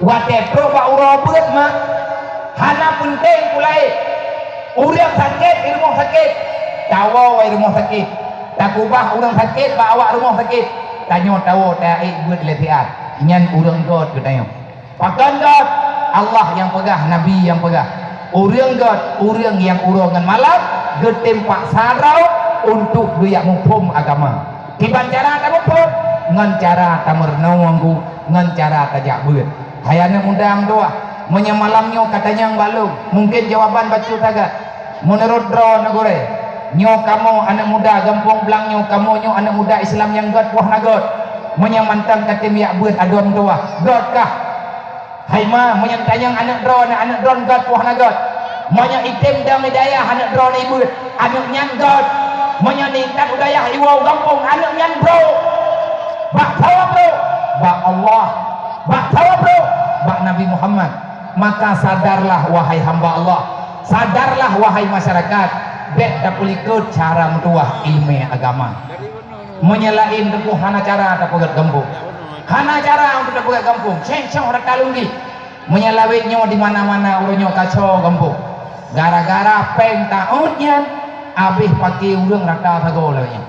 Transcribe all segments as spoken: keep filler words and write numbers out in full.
Watée trok bak uroe beuet mak, hana peunteng peue laén. Ureuëng sakét di rumoh sakét, tawoe di rumoh sakét. Takubah ureuëng sakét bak awak rumoh sakét, tanyoe tawoe taék beuet lé siat. Nyan ureuëng göt geutanyoe. Pakon göt? Allah nyang peugah, Nabi nyang peugah. Ureuëng göt, ureuëng nyang uroe ngon malam geutem paksa droe untuk geujak muphom agama. Kiban cara tamuphom? Ngon cara tameurunoe, ngon cara tajak beuet. Hai aneuëk muda meutuwah, meunyoe malam nyoe ka tanyong bak lôn, mungken jawaban bacut sagai. Meunurot droeneuh gurée, nyoe kamoe aneuëk muda gampông Blang nyoe, kamoe nyoe aneuëk muda Islam nyang göt poh na göt. Meunyoe mantong ka tem jak beuet adoe meutuwah, göt kah? Hai ma, meunyoe tanyong aneuëk droeneuh, aneuëk droeneuh göt poh na göt. Meunyoe item dong i dayah aneuëk droeneuh ibeuet, aneuëk nyan göt. Meunyoe intat u dayah iwoe u gampông, aneuëk nyan brok. Bak saboh brok? Bak Allah. Bak saboh brok? Bak Nabi Muhammad. Maka sadarlah wahai hamba Allah. Sadarlah wahai masyarakat. Bék tapeulikot cara meutuwah ileumé agama. Meunyoe laén teungku hana cara tapeugét gampông. Hana cara untuk tapeugét gampông. Céng-céng rata lunggi. Meunyoe lawét nyoe di mana-mana uroe nyoe kaco gampông. Gara-gara péng taôt nyan, abéh paké ureuëng rata sagoe lawét nyan.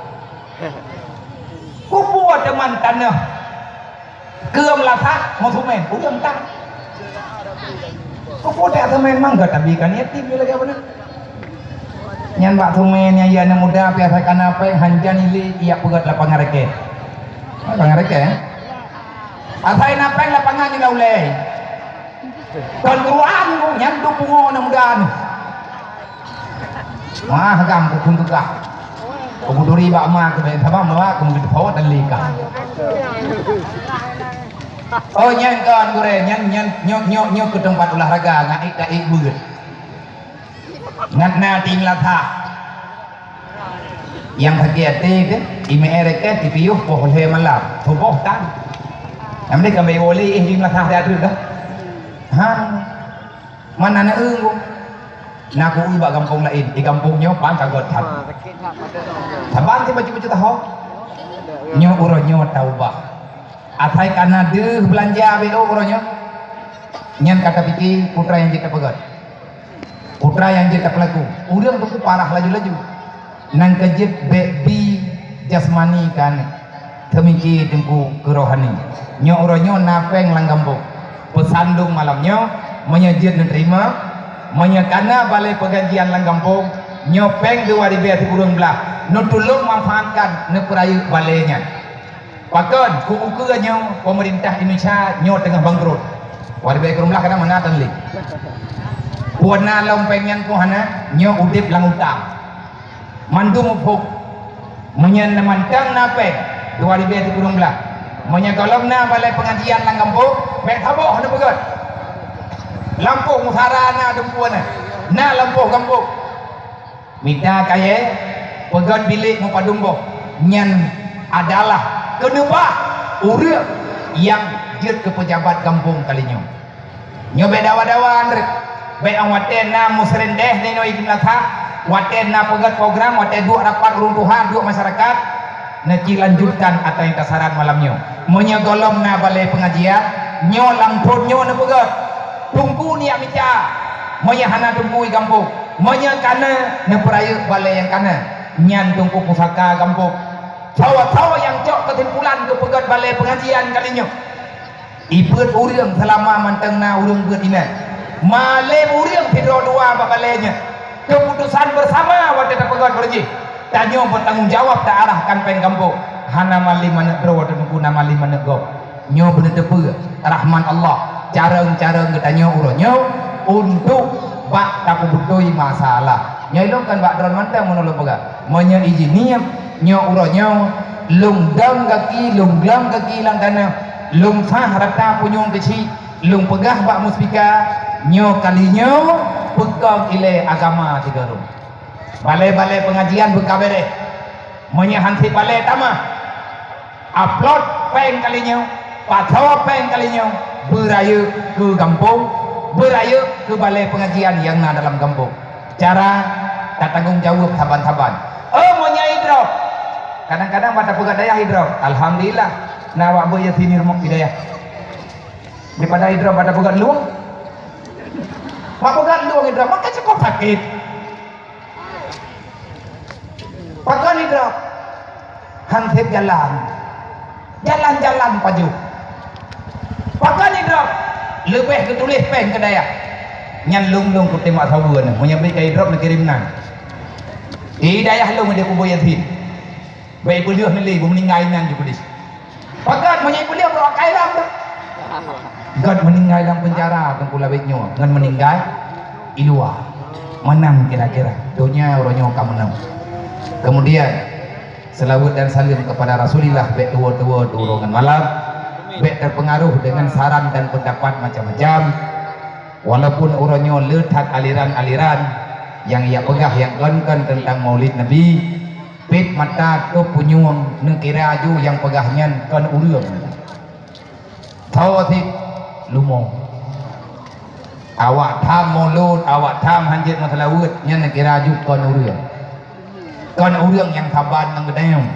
Kupeue teuma taneuh keu meulasah meusumen ureuëng tan. Kupeue tak sumen mangga tabi kan yatim lagée beuna. Nyan bak sumen nyang ya aneuk muda biasa kana péng hanjan ilé ijak peugét lapangan reke. Lapangan reke, eh? Asai na péng lapangan di laulée. Kon Quran nyan tu pungo aneuk muda ni. Wah, gam ku pun tugas. Ku duri bak ma ku dari sabab ma ku mungkin teupawa dan lika. Oh, nyan kan gurée, nyan, nyan, nyok, nyok, nyok ke tempat olahraga, ngak ik, ngak ik beuet. Ngat na tim latah. Yang sakét até ke, ime ereke tipiuh poh lhée malam, suboh tan. Nyang deh kambek boleh eh tim latah dia tu dah. Ha. Mana na eu? Na ku eu bak gampông laén, di gampông nyoe pan ka göt that. Saban si bacut-bacut taho. Nyoe uroe nyoe taubah. Asai kana deuh beulanja B O uroe nyoe. Nyan ka tapike putra nyang jeuet tapeugét. Putra nyang jeuet tapeulaku. Ureuëng teungku parah laju-laju. Nang keujeuet bék bi jasmani kan. Teumiki teungku keu rohani. Nyoe uroe nyoe na péng lam gampông. Peusandong malam nyoe, meunyoe jeuet neuterima, meunyoe kana balée peugajian lam gampông, nyoe péng dua ribée sikureueng blaih, neutulông manfaatkan neupeurayeuk balée nyan. Pakon, ku ukeue nyoe, peumeurintah Indonesia nyoe teungoh bangkrot. Dua ribée sikureueng blaih kadang mana tan lé. Peue na lom péng nyan peue hana, nyoe udeb lam utang. Mandum muphom. Meunyoe na mantong na péng, dua ribée sikureueng blaih. Meunyoe gohlom na balée pengajian lam gampông, bék saboh neupeugét. Lampôh musara na dumpeue na, na lampôh gampông. Mita kayée, peugét bilék meupadum boh. Nyan adalah keuneubah ureuëng nyang jeuet keu peujabat gampông kali nyoe. Nyoe bék dawa-dawa, Andre. Bék 'oh watée na museureundeh ninoe i Meunasah, watée na peugét program, watée duek rapat ureuëng tuha, duek masyarakat, neuci lanjutkan ata nyang tasarat malam nyoe. Meunyoe gohlom na balée pengajian, nyoe lam phon nyoe neupeugét. Teungku nyak mita, meunyoe hana teungku i gampông, meunyoe kana neupeurayeuk balée nyang kana, nyan teungku pusaka gampông. Sawa-sawa nyang cok keusimpulan keu peugét balée pengajian kali nyoe. Ipeuet ureuëng seulama mantong na ureuëng beuet inan. Malém ureuëng sidroe dua bak balée nyan. Keuputosan beusama watée tapeugét beureuji. Tanyoe beutanggong jawab taarahkan péng gampông. Hana malém aneuk droe watée teungku na malém aneuk gob. Nyoe beuneuteupeu rahmat Allah. Carông-carông geutanyoe uroe nyoe untuk bak tapeubeutôi masalah. Nyoe ilong kan bak droe mantong meunoe lôn peugah. Meunyoe iji niem, nyoe uroe nyoe, lôn dong gaki, lôn glong gaki lam tanoh, lôn sah rata punyueng keuchik, lôn peugah bak muspika, nyoe kali nyoe peukong ilée agama sigohlom. Balée-balée pengajian beuka béréh. Meunyoe han sép balée tamah, Upload péng kali nyoe, pasoe péng kali nyoe, beurayeuk keu gampông, beurayeuk keu balée pengajian nyang na dalam gampông. Cara tatanggong jaweueb saban-saban. Oh, meunyoe idroe. Kadang-kadang bak tapeugah dayah idroe. Alhamdulillah, na awak beuet yatim di rumoh di dayah. Daripada idrop pada peugah luwah. Mak peugah luwah idrop, maka cukup sakit. Pakon idrop? Han sép jalan. Jalan-jalan pajoh. Pakon idrop? Leubeh geutuléh péng keu dayah. Nyan lôn-lôn kutem mak saweue nyoe. Meunyoe bri ka idrop neukirém nan. Di dayah lôn di kubu Yasin. Bèk peuleueh neulé, beumeuninggai nan ju peudeh. Pakat meunyoe peuleueh beuakai lam tu. Gèt meuninggai lam peunjara teungku labek nyoe ngon meuninggai i luwa. Meunan kira-kira donya uroe nyoe ka meunan. Kemudian selawat dan salam kepada Rasulillah bèk tuwo-tuwo uroe ngon malam. Bèk terpengaruh dengan saran dan pendapat macam-macam. Walaupun uroe nyoe le that aliran-aliran nyang ia peugah nyang kon-kon teuntang Maulid Nabi, pet mata tôp punyueng neukira aju nyang peugah nyan kon ureueng. Tho sit lumo. Awak tham mulod, awak tham hanjeuet meuseulaweuet nyan neukira aju kon ureueng. Kon ureueng nyang saban ngon geutanyoe.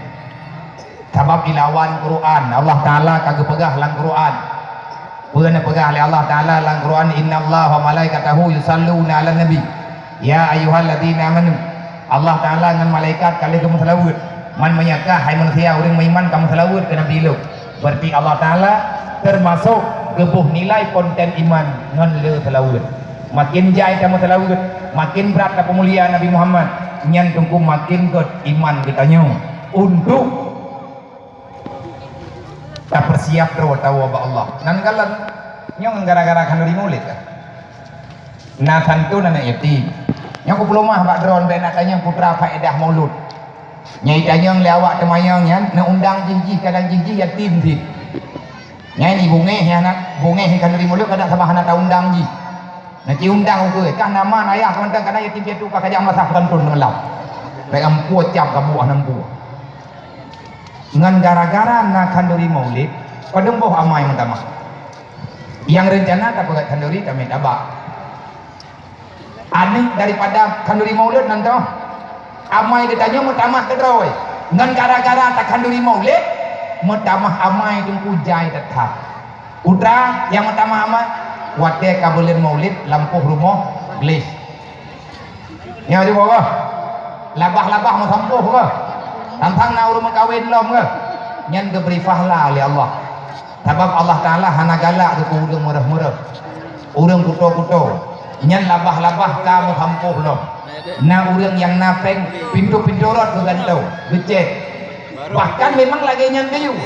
Sabab ilawan Quran, Allah Taala ka geupeugah lam Quran. Peue na peugah lé Allah Taala lam Quran, "Innallaha wa malaikatahu yusalluna 'alan nabi. Ya ayyuhalladzina amanu." Allah Taala ngon malaikat ka lheueh geumeuseulaweuet. Man meunyoe ka hai manusia ureueng meuiman ka meuseulaweuet keu Nabi lôn. Berarti Allah Taala teumasok geuboh nilai konten iman ngon le seulaweuet. Makin jai tameuseulaweuet, makin brat tapeumulia Nabi Muhammad, nyan teungku makin gèt iman geutanyoe untuk tapeusiap droe tawoe bak Allah. Nan galon nyoe gara-gara khanuri Maulid kan? Na santun aneuk yatim. Nyoe kupeuleumah bak droe bèk na tanyong putra faedah Maulud. Nyang itanyong lé awak teumanyong nyan, na undang jih-jih, kadang jih-jih yatim sit. Nyan ibungéh nyan na, bungéh khanuri Maulud kadang sabab hana taundang jih. Na ci undang ukeue, kah na ma na yah, seumantong kana yatim piatu ka kajak masak santun teumeulab. Bèk ampu cap gabuh hana ampu. Ngon gara-gara na khanduri Maulid, padum boh amai meutamah. Nyang reuncana tapeugöt khanduri tamé tabak. Aneuk daripada khanduri Maulid nan toh, amai geutanyoe meutamah keudroe. Ngon gara-gara takhanduri Maulid, meutamah amai teungku jai that-that. Putra nyang meutamah amai, watèe ka buleuen Maulid lampôh rumoh gleh. Nyoe di bawah. Labah-labah meusampôh keuh. Tantang na ureueng meukawen lom keuh. Nyan geubri pahala lé Allah. Sabab Allah Taala hana galak keu ureueng meureuh-meureuh. Ureueng kuto-kuto. Nyan labah-labah ka meusampôh lom. Na ureueng nyang na péng pintoe-pintoe rot geugantoe, geucèt. Bahkan memang lagèe nyan geuyue.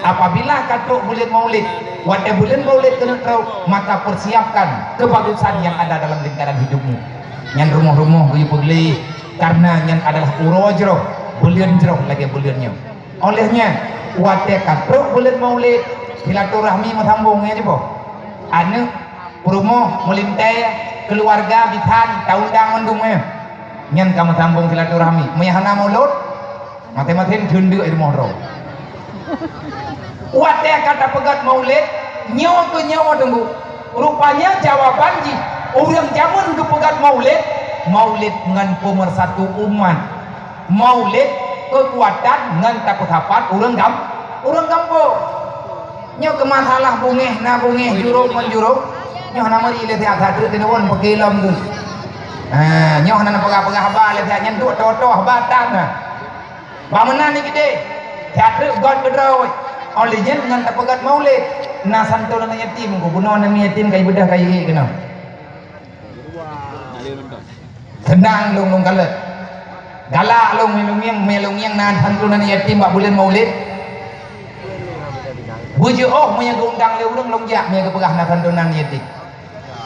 Apabila ka trok buleuen Maulid, watèe buleuen Maulid keuneuk trok, maka persiapkan kebagusan yang ada dalam lingkaran hidupmu. Nyan rumoh-rumoh geuyue peugleh, karena nyan adalah uroe jroh, buleuen jroh lagèe buleuen nyoe. Oleh nyan, watèe ka trok buleuen Maulid, silaturahmi meusambong nyan jiboh. Aneuk, peurumoh, meulintèe, keuluwarga, bisan, taundang mandum nyan. Nyan ka meusambong silaturahmi. Meunyo hana mulod, maté-maté teundeuk di rumoh droe. Watèe ka tapeugöt Maulid, nyoe keuh nyoe teungku. Rupanya jawaban jih, ureueng jameun geupeugöt Maulid, Maulid ngon peumeursatu umat. Maulid keukuatan ngon tapeusapat ureueng gam-, ureueng gampông. Nyoe keu masalah bungéh na bungéh, jurông ngon jurông. Nyoe hana meuri lé siat that treuk teuneuwon peuke lom tu. Ha, nyoe hana neupeugah-peugah haba lé siat nyan, duek toh-toh haba tan na. Bak meunan ni geude, siat treuk göt keudroe. Óh lheueh nyan ngon tapeugöt Maulid, na santun aneuk yatim, geubunoe aneuk yatim ka ibeudoh ka ié keunoe. Seunang lôn lôn kalon. Galak lôn meulungieng, meulungieng na santun aneuk yatim bak buleuen Maulid. Beujeuôh meunyo geuundang lé ureueng lôn jak meunyo geupeugah na santun aneuk yatim.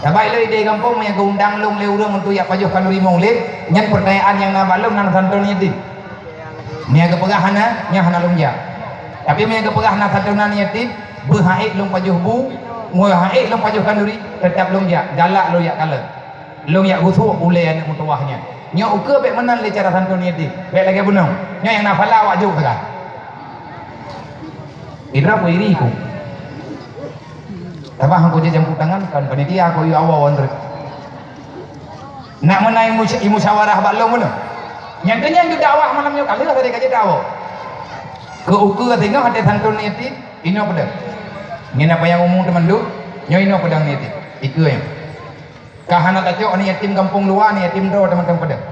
Sabab lôn idéh gampông meunyo geuundang lôn lé ureueng untuk jak pajoh khanduri Maulid, nyan peurtanyaan nyang na bak lôn na santun aneuk yatim. Meunyo geupeugah hana, nyan hana lôn jak. Tapi meunyo geupeugah na santun aneuk yatim, beuhak ék lôn pajoh bu, beuhak ék lôn pajoh khanduri, teutap lôn jak, galak lôn jak kalon. Lôn jak gusok ulèe aneuk meutuwah nyan. Nyoe ukeue bèk meunan lé cara santun nyan deh. Bèk lagèe bunoe. Nyoe nyang na phala awak jok sagai. Idra ku iri ku. Tabah aku je jampu tangan kan panitia aku yu awak wan rek. Nak meunan imu-, imusyawarah bak lôn bunoe. Nyang keunyan ju dakwah malam nyoe ka lheueh tadi ka jeuet dakwah. Keu ukeue singoh até santun nyan deh. Inoe peue? Nyan apa nyang umu teumandum? Nyoe inoe peudong aneuk yatim, ikeue nyoe. Ka hana tacok aneuk yatim gampông luwa, aneuk yatim droe teuma-teuma peudong.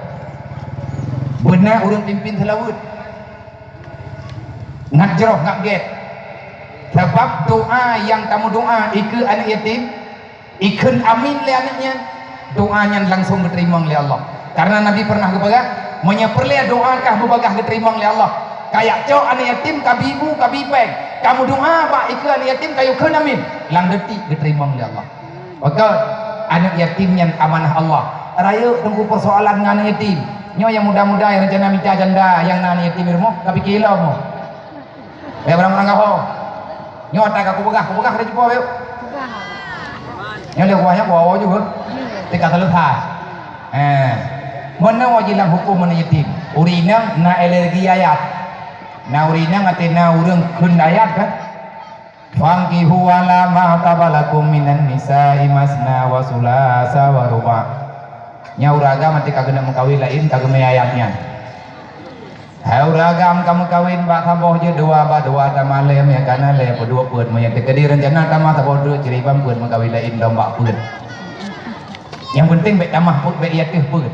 Beuna ureuëng pimpin seulaweuet. Ngat jroh, ngat gét. Sabab doa nyang tameudoa ikeue aneuk yatim, ikheun amin lé aneuk nyan, doa nyan langsong geuteurimong lé Allah. Karena Nabi pernah geupeugah, meunyoe peureulée doa kah beubagaih geuteurimong lé Allah, kayak cok aneuk yatim, kabi bu, kabi péng, kameudoa bak ikeue aneuk yatim, kayue kheun amin, lam detik geuteurimong lé Allah. Maka aneuk yatim nyan amanah Allah. Rayeuk teungku persoalan ngon aneuk yatim. Nyoe nyang muda-muda nyang rencana mita janda nyang na aneuk yatim di rumoh, kapike lom mo. Bék barang-barang gaho. Nyoe ata ka kupeugah, kupeugah dah cuba yuk. Nyoe lé kuah nyoe kuah juga. Tika selesai. Eh. Meunoe jilang hukum aneuk yatim. Ureuëng inong na alergi ayat. Na ureuëng inong até na ureuëng kheun ayat kan. Fankihu ala ma tabalakum minan nisa'i masna wa sulasa wa ruba'. Nyan ureuëng agam até ka keuneuk meukawen laén ka geumé ayat nyan. Hai ureuëng agam ka meukawen bak saboh jeuet dua bak dua tamah lé, meunyo kana lé peuduek peuet, meunyo teukeudi rencana tamah saboh treuk ceuribang peuet meukawen laén dong bak peuet. Nyang penting bék tamah peuet, bék ié teuh peuet.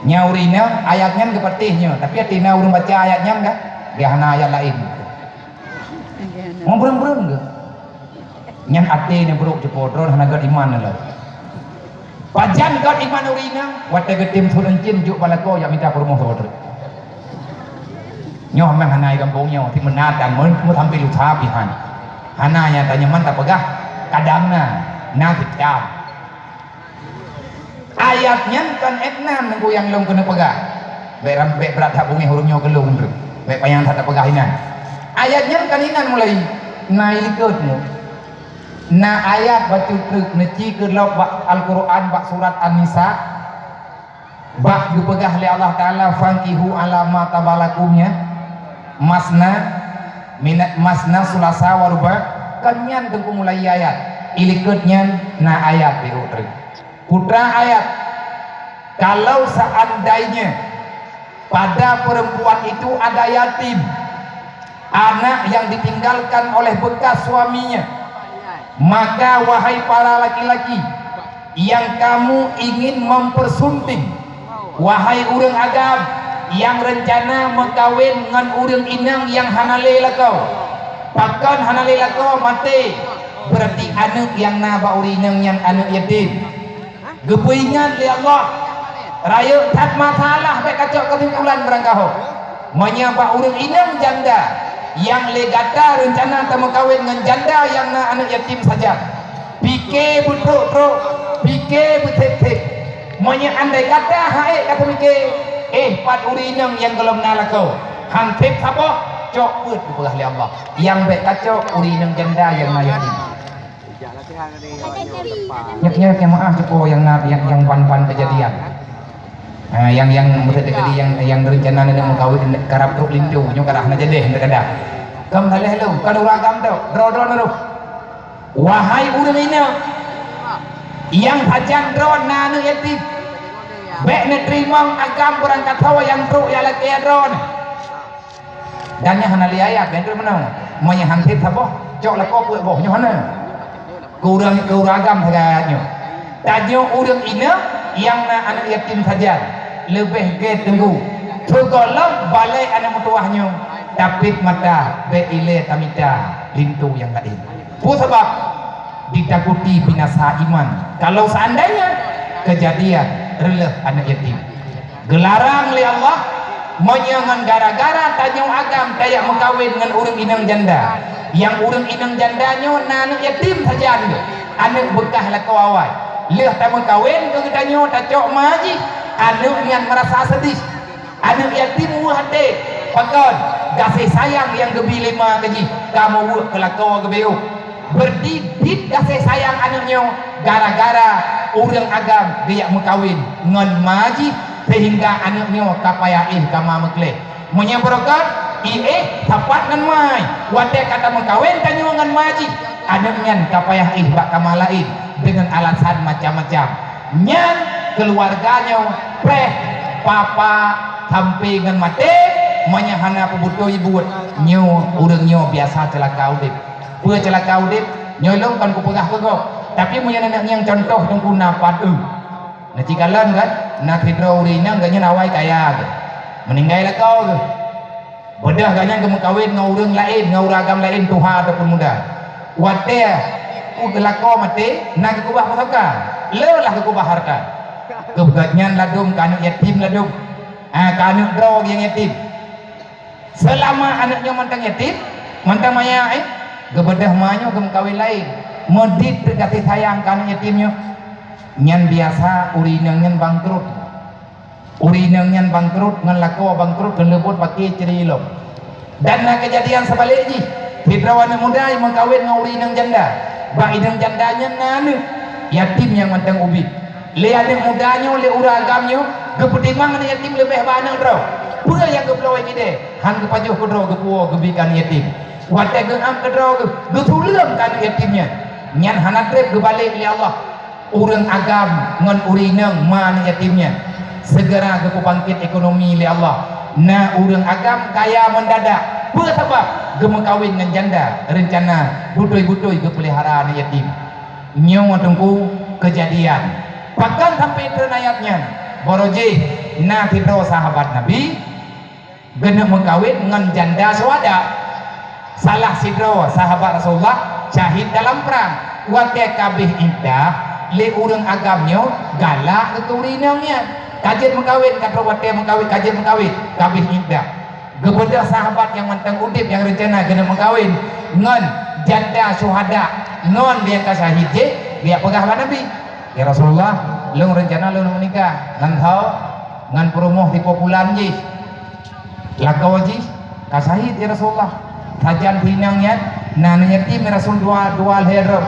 Nyan ureuëng inong ayat nyan geupatéh nyoe, tapi até na ureuëng baca ayat nyan kan, dia hana ayat laén. Mau bereng-bereng ke? Nyan até ni buruk cepo droe hana gét iman lom. Pajan gét iman ureuëng inong, watée geutem thon encin juk balakoe jak mita peurumoh saboh treuk. Nyoe memang hana di gampông nyoe, ti meunan dan meu sampai lusa pihan. Hana nyang tanyaman tapeugah kadang na, na kitab. Ayat nyan kon ék nan nyang lôn keuneuk peugah. Bék ram, bék brat that beungéh ureuëng nyoe keu lôn treuk. Bék panyang that tapeugah inan. Ayat nyan kon inan mulai na ilikot nyoe. Na ayat bacut treuk neuci keu lom bak Al-Qur'an bak surat An-Nisa. Bak geupeugah lé Allah Taala, "Fankihu ala ma tabalakum" nyan. Masna, mina-, masna sulasa wa ruba'. Kon nyan teungku mulai ayat. Ilikot nyan na ayat di treuk. Putra ayat, kalau seandainya pada perempuan itu ada yatim, anak yang ditinggalkan oleh bekas suaminya, maka wahai para laki-laki yang kamu ingin mempersunting, wahai ureuëng agam yang rencana meukawen ngon ureuëng inong yang hana lé lakoe, pakon hana lé lakoe maté, berarti aneuk yang na bak ureuëng inong nyan aneuk yatim. Geupeuingat lé Allah, rayeuk that masalah bék kacok keusimpulan barangkaho. Meunyoe bak ureuëng inong janda nyang lé gata reuncana tameukawen ngon janda nyang na aneuk yatim sajan, pike beutrok-trok, pike beutheb-theb. Meunyoe andai kata hana ék ka tamike, éh pat ureuëng inong nyang gohlom na lakoe, han theb saboh, cok peuet geupeugah lé Allah. Nyang bék kacok ureuëng inong janda nyang na yatim. Nyak-nyak nyang meu'ah cupo nyang na, nyang, nyang ban-ban keujadian. Ha, nyang, nyang meuteuk tadi nyang, nyang rencana neuk meukawen karab trok linto, nyoe karab na jadeh teukadak. Kam salah lom, ka ureuëng agam tu, droe-droe na roh. Wahai ureuëng inong, nyang sajan droe na aneuk yatim, bék neuteurimong agam barangkaho nyang trok nyang lakée droe. Dan nyan hana lé ayat, ben tu meunan. Meunyoe han theb saboh, cok lakoe peuet boh, nyoe hana. Keu ureuëng, keu ureuëng agam sagai ayat nyoe. Tanyoe ureuëng inong nyang na aneuk yatim sajan, leubeh gét teungku. Sigohlom balek aneuk meutuwah nyoe, tapit mata, bék ilée tamita linto nyang laén. Peue sabab? Ditakuti binasa iman. Kalau seandainya kejadian reuleuh aneuk yatim. Geularang lé Allah, meunyoe ngon gara-gara tanyoe agam tajak meukawen ngon ureuëng inong janda. Nyang ureuëng inong janda nyoe na aneuk yatim sajan geuh, aneuk beukah lakoe awai. Lheueh tameukawen keu geutanyoe tacok ma jih, aneuk nyan meurasa seudeh. Aneuk yatim weueh até, pakon gaséh sayang nyang geubi lé ma keu jih ka meuweuek keu lakoe geubeuôh. Beureuti biet gaséh sayang aneuk nyoe gara-gara ureuëng agam geujak meukawen ngon ma jih, seuhingga aneuk nyoe ka payah éh ka ma meukleh. Meunyoe beureukat, i éh sapat ngon ma, watée ka tameukawen tanyoe ngon ma jih, aneuk nyan ka payah éh bak kama laén deungon alasan macam-macam. Nyan keuluwarga nyoe preh papa sampai ngon maté, meunyoe hana peubeutôi buet nyoe, ureuëng nyoe biasa ceulaka udeb. Peue ceulaka udeb? Nyoe lôn kon kupeugah keu gob, tapi meunyoe aneuk nyang contoh teungku na pat eu. Na cikalon kan, na sidroe ureueng inong geuh nyan awai kaya geuh. Meuninggai lakoe geuh. Beudôh gobnyan geumeukawen ngon ureueng laén, ngon ureueng agam laén, tuha ataupun muda. Watée u geulako maté, na geukeubah pusaka, le lah geukeubah hareuta. Keu gobnyan ladôm keu aneuk yatim ladôm. Ah, keu aneuk droe nyang yatim. Seulama aneuk nyoe mantong yatim, mantong maya, eh, geubeudôh ma nyoe geumeukawen laén, meudit teuh gaséh sayang keu aneuk yatim nyoe, nyan biasa ureueng inong nyan bangkrot. Ureueng inong nyan bangkrot ngon lakoe bangkrot, keuneubot paké cre lom. Dan na keujadian seubalek jih, sidroe aneuk muda nyang meukawen ngon ureueng inong janda. Bak inong janda nyan na aneuk yatim nyang mantong ubit. Lé aneuk muda nyoe, lé ureueng agam nyoe, geupeutimang aneuk yatim leubeh bak aneuk droe. Peue nyang geubloe cit deh, han geupajoh keudroe geupuwoe geubi keu aneuk yatim. Watée geuam keudroe geuh, geusuleum keu aneuk yatim nyan. Nyan hana treb geubalek lé Allah. Ureueng agam ngon ureueng inong ma aneuk yatim nyan. Seugera geupeubangkét ekonomi lé Allah. Na ureueng agam kaya meundadak. Peue sabab? Geumeukawen ngon janda, reuncana beutôi-beutôi geupeulihara aneuk yatim. Nyoe teungku keujadian. Pakon sampai treun ayat nyan? Barô jih na sidroe sahabat Nabi geuneuk meukawen ngon janda syuhada. Salah sidroe sahabat Rasulullah syahid dalam prang. Watée ka abéh iddah, lé ureueng agam nyoe galak keu ureueng inong nyan. Ka jeuet meukawen, ka trok watée meukawen, ka jeuet meukawen, ka abéh iddah. Geubeudôh sahabat nyang mantong udeb nyang reuncana keuneuk meukawen ngon janda syuhada, ngon nyang ka syahid jih, geujak peugah bak Nabi, "Ya Rasulullah, lôn reuncana lôn meunikah ngon ho, ngon peurumoh si po pulan jih. Lakoe jih ka syahid, ya Rasulullah. Sajan si inong nyan na aneuk yatim, ya Rasul, dua, dua lhée droe.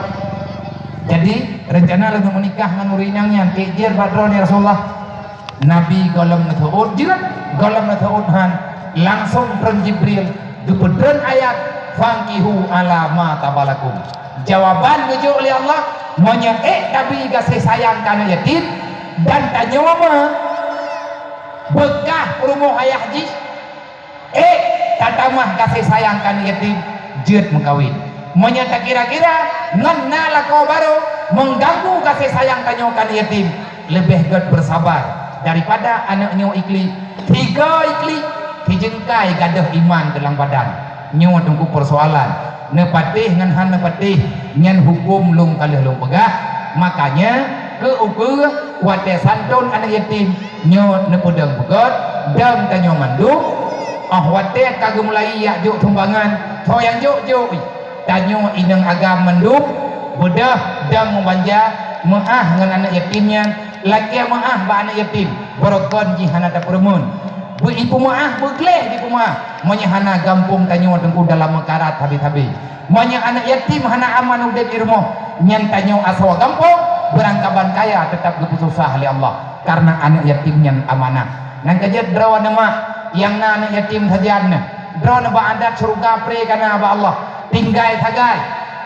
Jadi, reuncana lôn meunikah ngon ureueng inong nyan, ék jeuet bak droeneuh, ya Rasulullah." Nabi gohlom neuseuôt jeuet, gohlom neuseuôt han, langsong treun Jibril geupeutreun ayat, "Fankihu ala ma taba lakum." Jawaban geujok lé Allah, meunyoe ék tabi gaséh sayang keu aneuk yatim dan tanyoe ma beukah peurumoh ayah jih, ék tatamah gaséh sayang keu aneuk yatim, jeuet meukawen. Meunyoe takira-kira ngon na lakoe barô meuganggu gaséh sayang tanyoe keu aneuk yatim, leubeh gét beusabar daripada aneuk nyoe iklik, tiga iklik, sijeungkai gadôh iman keu lam badan. Nyoe teungku peusoalan, neupatéh ngon hana neupatéh, nyan huköm lôn ka lheueh lôn peugah. Makanya, keu ukeue watée santôn aneuk yatim, nyoe neupeudong beugét, dong tanyoe mandum. Óh watée ka geumulai jak jok sumbangan, soe nyang jok-jok, tanyoe inong agam mandum, beudôh dong meubanja, meuáh ngon aneuk yatim nyan, lakée meuáh bak aneuk yatim, barokon jih hana tapeureumeun. Beu ipeumeuáh, beu gleh ipeumeuáh. Meunyoe hana gampông tanyoe teungku dalam meukarat habéh-habéh. Meunyoe aneuk yatim hana aman udeb di rumoh, nyan tanyoe asoe gampông, beurangkaban kaya teutap geupeususah lé Allah, kareuna aneuk yatim nyan amanah. Nyang keujeuet droeneuh mak nyang na aneuk yatim sajan nyoe, droeneuh bak adat syeuruga pré ka na bak Allah. Tinggai sagai,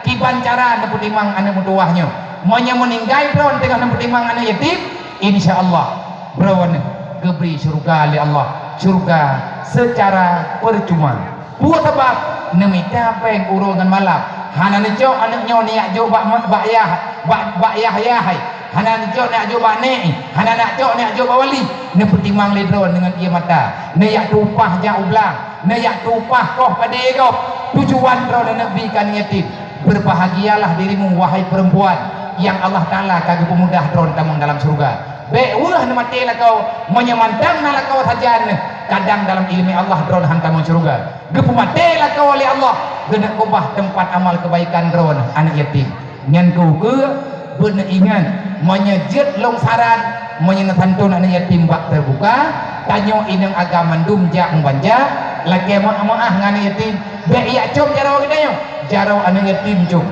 kiban cara neupeutimang aneuk meutuwah nyoe. Meunyoe meuninggai droeneuh teungoh neupeutimang aneuk yatim, insya Allah droeneuh geubri syeuruga lé Allah, syeuruga seucara peureuma. Peue sabab? Neumita péng uroe ngon malam. Hana neucok aneuk nyoe neujak jok bak, bak yah, bak, bak yah-yah hai. Hana neucok neujak jok bak nek, hana neujak cok neujak jok bak wali. Neupeutimang lé droeneuh deungon ié mata. Neujak tueng upah jak u blang, neujak tueng upah koh padé gob. Tujuan droeneuh neubri keu aneuk yatim. Berbahagialah dirimu, wahai perempuan, yang Allah Taala ka geupeumudah droeneuh tamong dalam syeuruga. Bék weueh neumaté lakoe, meunyoe mantong na lakoe sajan, kadang dalam ileumé Allah droeneuh han tamong syeuruga. Geupeumaté lakoe lé Allah, geuneuk ubah teumpat amal keubaikan droeneuh aneuk yatim. Nyan keuh keuh beuneuingat, meunyoe jeuet lôn saran, meunyoe neusantôn aneuk yatim bak teubuka, tanyoe inong agam mandum jak meubanja, lakée meuáh-meuáh ngon aneuk yatim, bék jak com jaroe geutanyoe, jaroe aneuk yatim com.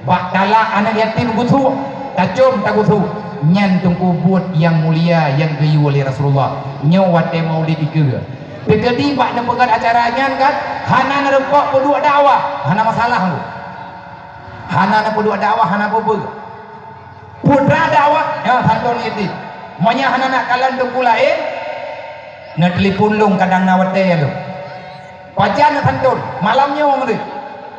Bak talak aneuk yatim gusok, tacom tagusok, nyan teungku buet nyang mulia nyang geuyue lé Rasulullah. Nyoe watée maulid dikeue. Teukeudi bak neupeugét acara nyan kan, hana neureumpok peuduek dakwah, hana masalah tu. Hana neupeuduek dakwah, hana peue-peue. Putra dakwah, nyoe santôn yatim. Meunyoe hana nak kalon teungku laén, neutelepon lôn kadang na watée lôn. Pajan neusantôn, malam nyoe meunurot.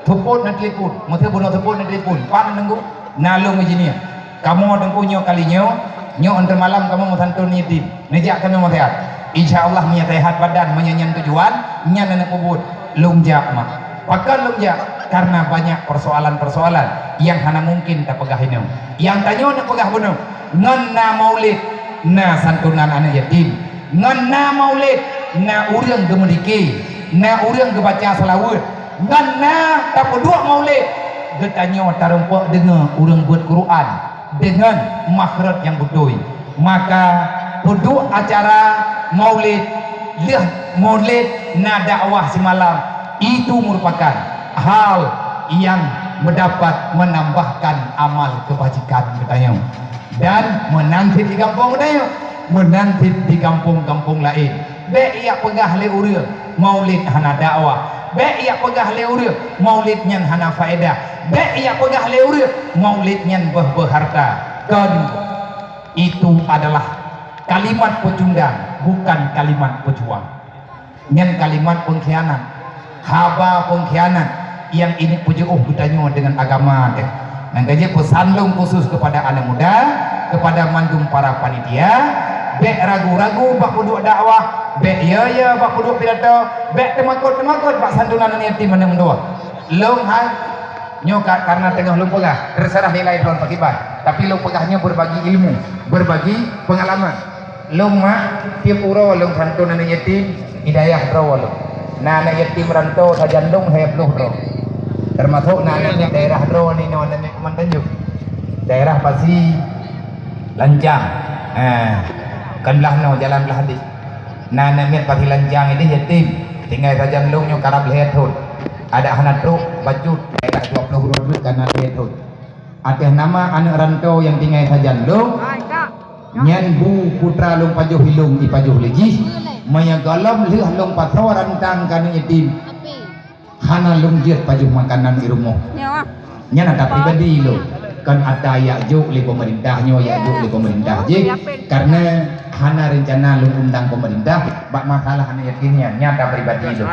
Seupôt na telepon, meuteupôt bunoe seupôt na telepon. Pat neunggu, na lôn ngon jihnyan. Kamoe teungku nyoe kali nyoe, nyoe anteumalam kamoe meusanton yatim. Neujak keunoe meusehat. Insya Allah meunyoe sehat badan, meunyoe nyan tujuan, nyan na peubuet. Lôn jak mak. Pakon lôn jak? Karena banyak persoalan-persoalan yang hana mungkin tapeugah inoe. Nyang tanyoe neupeugah bunoe, ngon na maulid, na santunan aneuk yatim. Ngon na maulid, na ureuëng geumeudike, na ureuëng geubaca seulaweuet, ngon na tapeuduek maulid, geutanyoe tarumpok deungoe ureuëng beuet Quran deungon makhraj nyang beutôi. Maka peuduek acara maulid, lheueh maulid na dakwah simalam, itu merupakan hal yang mendapat menambahkan amal kebajikan geutanyoe. Dan meunan cit di gampông tanyoe, meunan cit di gampông-gampông laén. Bék jak peugah lé ureuëng maulid hana dakwah. Bék jak peugah lé ureuëng maulid nyan hana faedah. Bék jak peugah lé ureuëng maulid nyan beuh-beuh harta. Kon, itu adalah kalimat peucundang, bukan kalimat peujuang. Nyan kalimat pengkhianat, haba pengkhianat nyang ini peujiôh geutanyoe deungon agama teuh. Nyang ka jeuet peusan lôn khusus kepada anak muda, kepada mandum para panitia, bék ragu-ragu bak peuduek dakwah, bék ya-ya bak peuduek pidato, bék teumakot-teumakot bak santunan aneuk yatim aneuk meutuwah. Lôn hai, nyoe ka, karena teungoh lôn peugah, terserah nilai droe pakiban, tapi lôn peugah nyoe berbagi ilmu, berbagi pengalaman. Lôn mak, tiep uroe lôn santun aneuk yatim, di dayah droe lôn. Na aneuk yatim rantô sajan lôn lhèe ploh droe. Teumasok na aneuk daerah droe ninoe aneuk Kumantanjong. Daerah Pasi Lancang. Ha. Kan blah noe jalan blah deh. Na aneuk miet Pasi Lancang ideh yatim. Tinggai sajan lôn nyoe karab lhèe thon. Adak hana trok bacut daerah dua ploh droe duek kana lhèe thon. Ateueh nama aneuk rantô nyang tinggai sajan lôn, nyan bu putra lôn pajoh ilôn ipajoh lé jih, meunyoe gohlom lheueh lôn pasoe rantang keu aneuk yatim, hana lôn jeuet pajoh makanan di rumoh. Nyan ata pribadi lôn, kon ata jak jok lé peumeurintah nyoe, jak jok lé peumeurintah jih, karena hana reuncana lôn undang peumeurintah bak masalah aneuk yatim nyan, nyan ata pribadi lôn.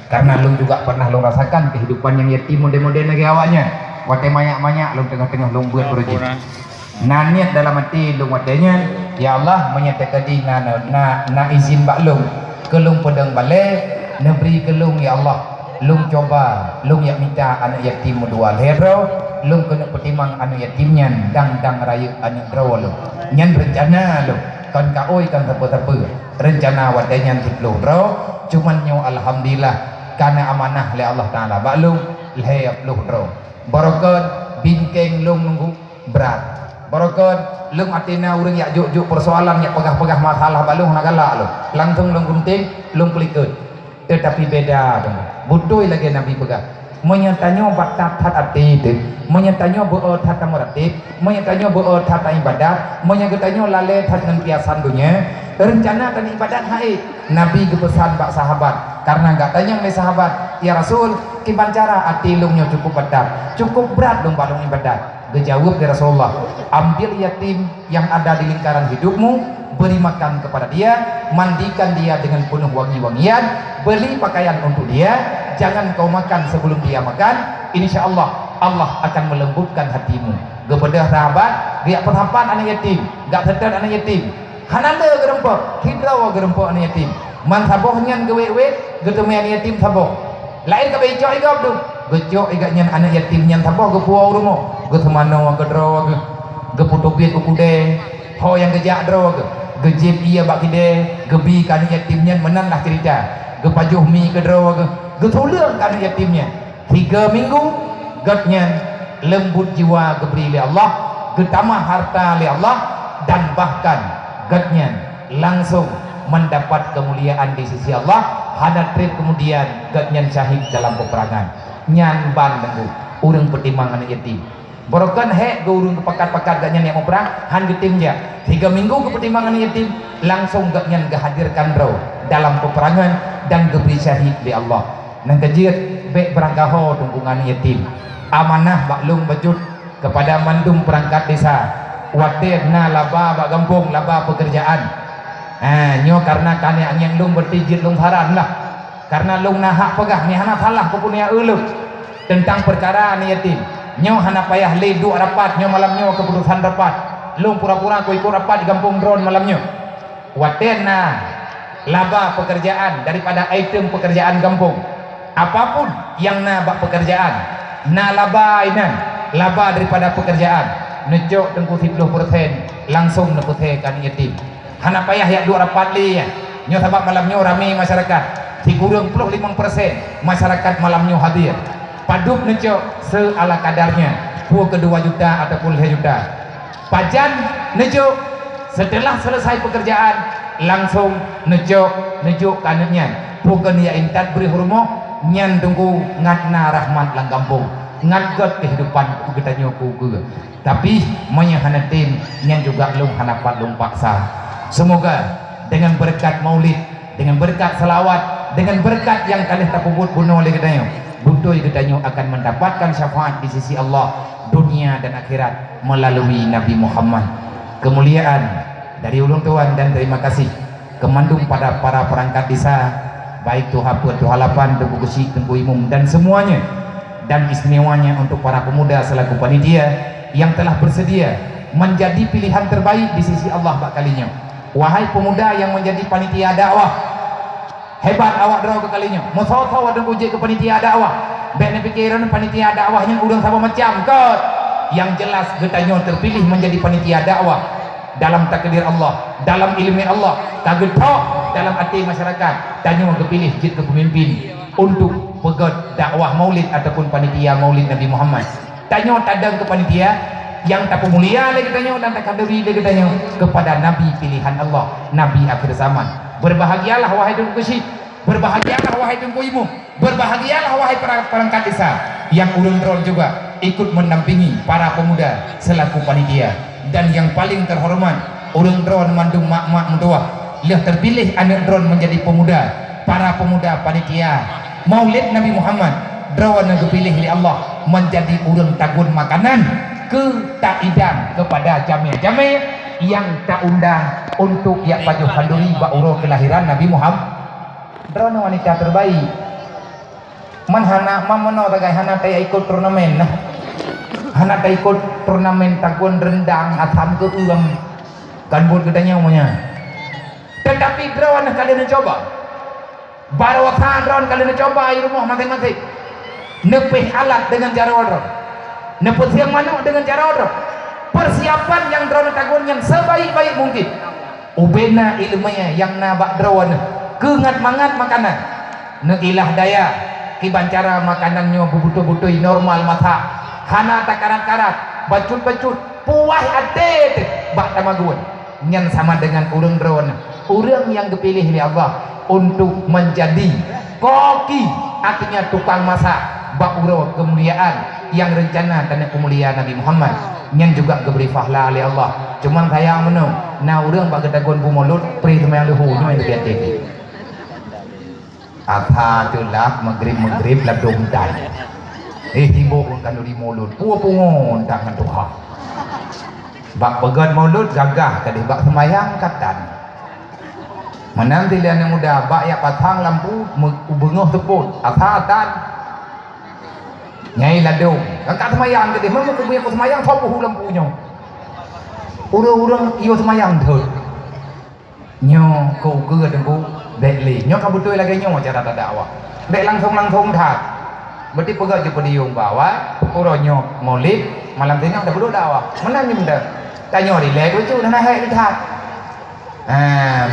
Karena lôn juga pernah lôn rasakan kehidupan nyang yatim model-model lagèe awaknyan. Watèe manyak-manyak lôn teungoh-teungoh lôn beuet beureujeuk. Na niet dalam até lôn watèe nyan, "Ya Allah, meunyoe teukeudi na, na, na izin bak lôn, keu lôn peudong balèe, neubri keu lôn, ya Allah. Lôn cuba, lôn jak mita aneuk yatim meudua lhèe droe, lôn keuneuk peutimang aneuk yatim nyan dang-dang rayeuk aneuk droe lôn." Nyan reuncana lôn, kon kaôi kon sapeue-sapeue. Reuncana watèe nyan siploh droe, cuman nyoe alhamdulillah, ka na amanah lé Allah Taala bak lôn lhèe ploh droe. Barokon bingkeng lôn nunggu brat. Barokon lôn até na ureueng jak jok-jok peusoalan, jak peugah-peugah masalah bak lôn hana galak lôn. Langsong lôn gunting, lôn peulikot. Teutapi beda dong. Beutôi lagèe Nabi peugah, meunyoe tanyoe that-that até teuh, meunyoe tanyoe beu-o that tameuratéb, meunyoe tanyoe beu-o that taibadat, meunyoe geutanyoe lalè that ngon piasan donya, reuncana tan ibadat hai. Nabi geupeusan bak sahabat, karena geutanyong lé sahabat, "Ya Rasul, kiban cara até lôn nyoe cukup brat, cukup brat lôn bak lôn ibadat?" Geujaweueb lé Rasulullah, "Ambil yatim yang ada di lingkaran hidupmu, beri makan kepada dia, mandikan dia dengan penuh wangi-wangian, beli pakaian untuk dia, jangan kau makan sebelum dia makan, insya Allah, Allah akan melembutkan hatimu." Geubeudôh sahabat, geujak peusapat aneuk yatim, geujak seutôt aneuk yatim. Hana le geurumpok, sidroe geurumpok aneuk yatim. Man saboh nyan geuwét-wét, geuteumé aneuk yatim saboh. Laén ka beuicok igop tu. Geucok igop nyan aneuk yatim nyan saboh geupuwoe u rumoh. Geuseumanoe keudroe geuh. Geupeutubiet u keudè. Ho nyang geujak droe geuh. Geujieb ié bak keudè, geubi keu aneuk yatim nyan meunan lah ceurita. Geupajoh mi keudroe geuh. Geusuleueng keu aneuk yatim nyan. Tiga minggu, gobnyan leumbut jiwa geubri lé Allah, geutamah harta lé Allah, dan bahkan gobnyan langsung mendapat kemuliaan di sisi Allah, hana trép kemudian gobnyan syahid dalam peperangan. Nyan ban teungku, ureueng peutimang aneuk yatim. Barokon hék geu ureueng geupakat-pakat gobnyan nyang muprang, han geutem jak. Tiga minggu geupeutimang aneuk yatim, langsung gobnyan geuhadirkan droe dalam peperangan dan geubri syahid lé Allah. Nyang keujeuet, bék beurangkaho teungku ngon aneuk yatim. Amanah bak lôn bacut kepada mandum peurangkat desa. Watée na laba bak gampông, laba peukeurjaan. Ha, nyoe kareuna kanieng lôn berarti jeuet lôn saran lah. Kareuna lôn na hak peugah, nyoe hana salah keupeue nyang ulôn. Teuntang peukara aneuk yatim, nyoe hana payah lé duek rapat, nyoe malam nyoe keuputosan rapat. Lôn pura-pura ku ikot rapat di gampông droen malam nyoe. Watée na laba peukeurjaan daripada item peukeurjaan gampông, apapun nyang na bak peukeurjaan, na laba inan, laba daripada peukeurjaan, neucok teungku siploh persen langsong neupeuthée keu aneuk yatim. Hana payah jak duek rapat lé nyan. Nyoe sabab malam nyoe ramé masyarakat. Sikureueng ploh limong persen masyarakat malam nyoe hadir. Padub neucok seala kadarnya, peue keu dua juta ataupun lhée juta. Pajan neucok, seuteulah seuleusai peukeurjaan, langsong neucok, neujok keu aneuk nyan. Peue keu neujak intat bri u rumoh, nyan teungku ngat na rahmat lam gampông, ngat gét keuhidupan geutanyoe keu ukeue. Tapi, meunyoe hana tem, nyan juga lôn hana pat lôn paksa. Seumoga deungon beureukat maulid, deungon beureukat seulawat, deungon beureukat nyang ka lheueh tapeubuet bunoe lé geutanyoe, beutôi geutanyoe akan mendapatkan syafaat di sisi Allah, dunia dan akhirat, melalui Nabi Muhammad. Keumuliaan dari ulôn tuan dan terima kasih keu mandum pada para perangkat desa, baik Tuha Peuet, Tuha Lapan, Teungku Geuchik, Teungku Imum, dan semuanya, dan istimewanya untuk para pemuda selaku panitia yang telah bersedia menjadi pilihan terbaik di sisi Allah bak kali nyoe. Wahai pemuda yang menjadi panitia dakwah, hebat awak droe keu kali nyoe. Meusoe-soe watée Teungku jeuet keu panitia dakwah, bék neupike droeneuh panitia dakwah nyan ureuëng saboh macam, kon. Yang jelas geutanyoe terpilih menjadi panitia dakwah. Dalam takdir Allah, dalam ileumé Allah, ka geuthok dalam até masyarakat, tanyoe geupiléh jeuet keu peumimpin untuk peugét dakwah maulid ataupun panitia maulid Nabi Muhammad. Tanyoe tadong keu panitia nyang tapeumulia lé geutanyoe dan takhanduri lé geutanyoe keupada Nabi pilihan Allah, Nabi akhir zaman. Berbahagialah wahai Teungku Geuchik, berbahagialah wahai Teungku Imum. Berbahagialah wahai para perangkat desa, yang ureuëng droen juga ikut mendampingi para pemuda selaku panitia, dan yang paling terhormat ureuëng droen mandum mak-mak meutuwah, lheueh terpilih aneuk droen menjadi pemuda, para pemuda panitia Maulid Nabi Muhammad, droen geupiléh lé Allah menjadi ureuëng tagun makanan keu taidang keupada jamé-jamé nyang taundang untuk jak pajoh khanduri bak uroe keulahiran Nabi Muhammad. Droeneuh wanita terbaik. Man hana, man meunoe sagai hana taikot turnamen nah. Hana taikot turnamen tagun rendang asam keu ureuëng. Kan buet geutanyoe nyan. Tetapi droeneuh ka lheueh neucoba. Baroesa droeneuh ka lheueh neucoba i rumoh maséng-maséng. Neupéh alat deungon jaroe droe. Neupeusiang manok deungon jaroe droe. Persiapan nyang droeneuh tagun nyan sebaik-baik mungkin. Ubena ileumé nyang na bak droeneuh keu ngat mangat makanan. Neuilah daya kiban cara makanan nyoe beubutôi-butôi normal masak, hana takarat-karat, bacut-bacut, puas até teuh bak tamagun. Nyan sama deungon ureuëng droeneuh, ureuëng nyang geupiléh lé Allah untuk menjadi koki, artinya tukang masak, bak uroe keumuliaan nyang reuncana keuneuk peumulia Nabi Muhammad. Nyan juga geubri pahla lé Allah. Cuman sayang meunoe, na ureuëng bak geutagun bu mulod, pri seumayang leuhô nyoe nyang leubiet tinggi. Asa teulat, maghrib-maghrib ladôm dan. Eh, sibok ureuëng khanduri mulod. Peue pungo dan ngon tuha. Bak peugét mulod gagah, kadeh bak seumayang katan. Meunan sileuneu muda bak jak pasang lampu, meu-, beungoh seupôt. Asa tan. Nyai ladôm. Kakak seumayang keudeh, meunyoe keu buya keu seumayang, soe peuhu lampu nyoe? Ureuëng-ureuëng iyo seumayang thon. Nyoe keu ukeue teungku, bék lé. Nyoe ka beutôi lagée nyoe cara tadakwah. Bék langsong-langsong that. Berarti peugah jeuet peudiyong bahwa uroe nyoe Maulid, malam singoh tapeudok dakwah. Meunan nyoe meunan. Tanyoe rilek bacut hana hék that. Ha,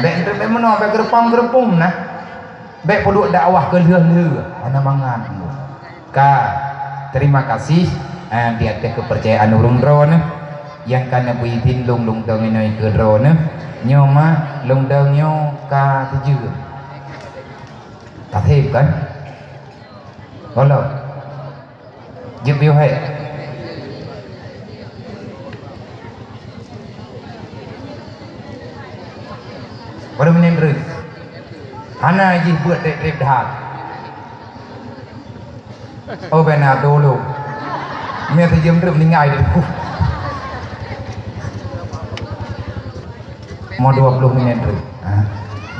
bék, bék meunoe, bék geureumpom-geureumpom nah. Bék peuduek dakwah keu lheueh-lheueh, hana mangat. Ka, terima kasih, eh, di ateueh keupeurcayaan ureuëng droeneuh nyang ka neubri idhin lôn lôn dong inoe keu droeneuh. Nyoe ma lôn dong nyoe ka teujeue. Ka seb kan? Gohlom. Jeuet piôh hék. Baru meunan reueh. Hana jih beuet treb-treb that. Oh, bena dulu. Mie sejam treb ningai di. Mau dua puluh menit reueh. Ha.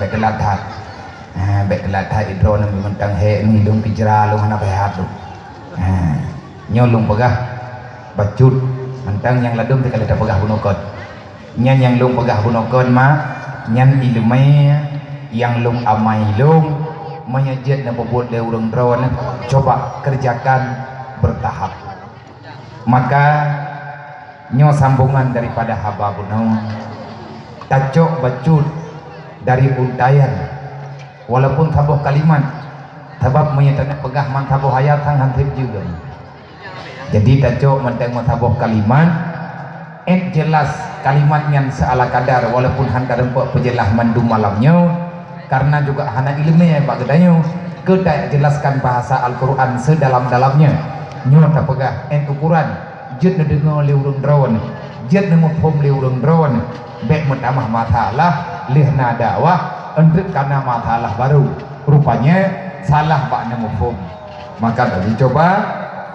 Bék teulat that. Ha, bék teulat that idroe nang mantong hék ni lôn keujra lôn hana sehat lôn. Ha, nyoe lôn peugah bacut, mantong nyang ladôm teuka lheueh tapeugah bunoe kon. Nyan nyang lôn peugah bunoe kon, mak, nyan iéleumé nyang lôn amai lôn, meunyoe jeuet neupeubuet lé ureuëng droeneuh, coba kerjakan bertahap. Maka, nyoe sambongan daripada haba bunoe, tacok bacut dari untaian, walaupun saboh kalimat, sabab meunyoe taneuk peugah man saboh ayat, sang han sép jeuem. Jadi, tacok mantong meusaboh kalimat, ék jeulaih kalimat nyan seuala kadar, walaupun han tarumpok peujeulaih mandum malam nyoe, karena juga hana iéleumé bak geutanyoe, keu tajeulaskan bahasa Al-Quran seudalam-dalamnya. Nyoe tapeugah ék ukuran, jeuet neudeungoe lé ureuëng droeneuh, jeuet neumuphom lé ureuëng droeneuh, bék meutamah masalah, lheueh na dakwah, eunteuk kana masalah barô. Rupanya, salah bak neumuphom. Maka laju coba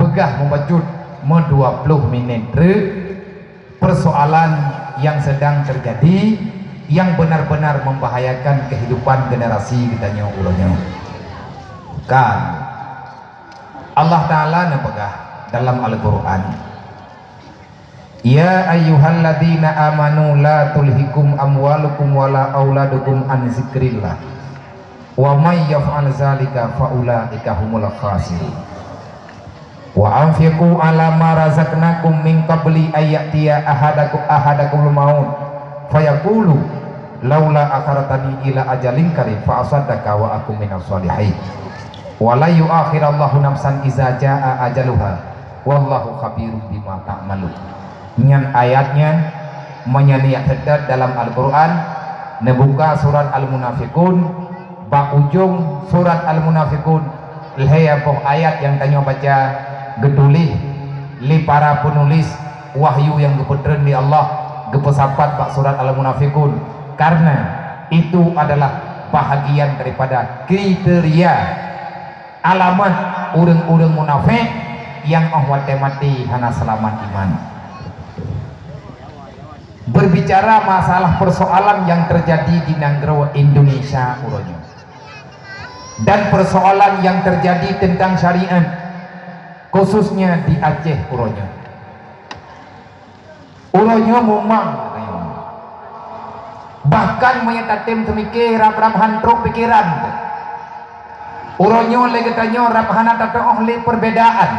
peugah mubacut meudua ploh minét treuk persoalan yang sedang terjadi yang benar-benar membahayakan kehidupan generasi geutanyoe uroe nyoe. Kan, Allah Ta'ala neupeugah dalam Al-Quran, "Ya ayyuhalladzina amanu la tulhikum amwalukum wala auladukum an zikrillah, wa may yaf'al zalika faulaika humul khasirun. Wa anfiqu ala ma razaqnakum min qabli ay ya'tiya ahadakum, ahadakumul maut, fayaqulu, laula akhartani ila ajalin qarib fa asaddaqa wa akum minas shalihin. Wa la yu'akhirallahu nafsan iza jaa ajaluha, wallahu khabirum bima ta'malun." Nyan ayat nyan, meunyoe niat seutôt dalam Al-Quran, neubuka surat Al-Munafiqun, bak ujong surat Al-Munafiqun, lhée boh ayat nyang tanyoe baca, geutuléh lé para penulis wahyu nyang geupeutreun lé Allah, geupeusapat bak surat Al-Munafiqun, karena itu adalah bahagian daripada kriteria alamat ureuëng-ureuëng munafék nyang óh watée maté hana seulamat iman. Berbicara masalah persoalan yang terjadi di nanggroe Indonesia uroe nyoe, dan persoalan yang terjadi tentang syariat, khususnya di Aceh uroe nyoe. Uroe nyoe mumang, bahkan meunyoe tatem teumike rab-rab han trok pikeran. Uroe nyoe lé geutanyoe rab hana tateuoh lé perbedaan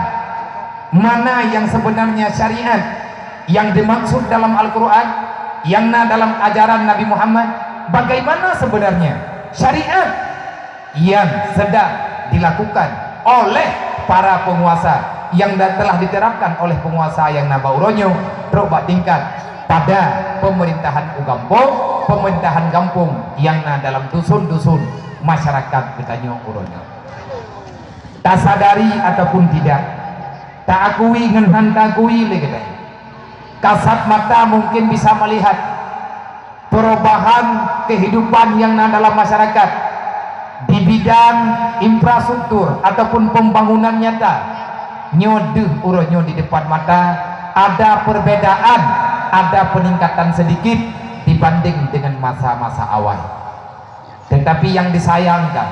mana yang sebenarnya syariat yang dimaksud dalam Al-Quran, yang na dalam ajaran Nabi Muhammad, bagaimana sebenarnya syariat yang sedang dilakukan oleh para penguasa, yang da-, telah diterapkan oleh penguasa nyang na bak uroe nyoe, trok bak tingkat pada pemerintahan u gampông, pemerintahan gampông nyang na dalam dusun-dusun masyarakat geutanyoe uroe nyoe. Tasadari ataupun tidak, taakui ngon han taakui lé geutanyoe. Kasat mata mungkin bisa melihat perubahan kehidupan yang na dalam masyarakat di bidang infrastruktur ataupun pembangunan nyata. Nyoe deuh uroe nyoe di depan mata ada perbedaan, ada peningkatan sedikit dibanding dengan masa-masa awal. Tetapi yang disayangkan,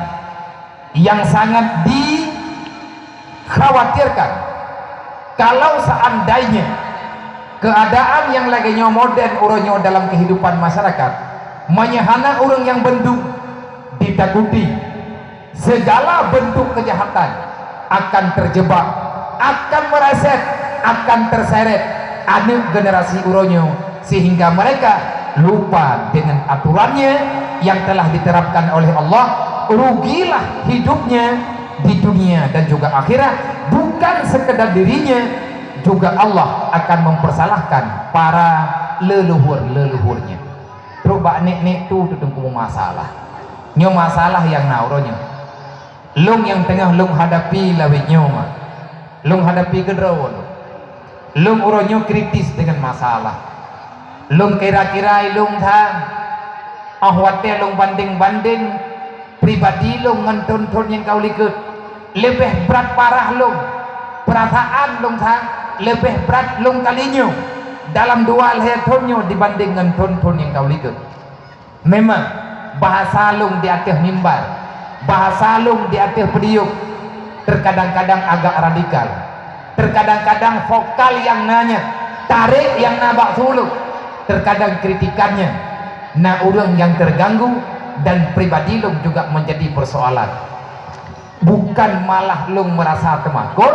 yang sangat dikhawatirkan, kalau seandainya keadaan yang lagée nyoe modern uroe nyoe dalam kehidupan masyarakat, meunyoe hana ureuëng nyang bandum ditakuti, segala bentuk kejahatan akan terjebak, akan meleset, akan terseret aneuk generasi uroe nyoe, sehingga mereka lupa dengan aturannya yang telah diterapkan oleh Allah. Rugilah hidupnya di dunia dan juga akhirat, bukan sekedar dirinya, juga Allah akan mempersalahkan para leluhur-leluhurnya. Trok bak nek-nek tu, tu teungku masalah. Nyoe masalah nyang na uroe nyoe. Lôn nyang teungoh lôn hadapi lawét nyoe, mak. Lôn hadapi keudroe lôn. Lôn uroe nyoe kritis deungon masalah. Lôn kira-kira lôn that, óh watée lôn bandeng-bandeng pribadi lôn ngon thon-thon nyang ka u likot, leubeh brat parah lôn. Peurasaan lôn that leubeh brat lôn kali nyoe dalam dua lhée thon nyoe dibandeng ngon thon-thon nyang ka u likot. Memang, bahasa lôn di ateueh mimbar, bahasa lôn di ateueh podium, teukadang-kadang agak radikal. Terkadang-kadang vokal nyang na nyan, tarek nyang na bak su lôn, terkadang kritikan nyan na ureuëng nyang terganggu dan pribadi lôn juga menjadi persoalan. Bukan malah lôn merasa teumakot,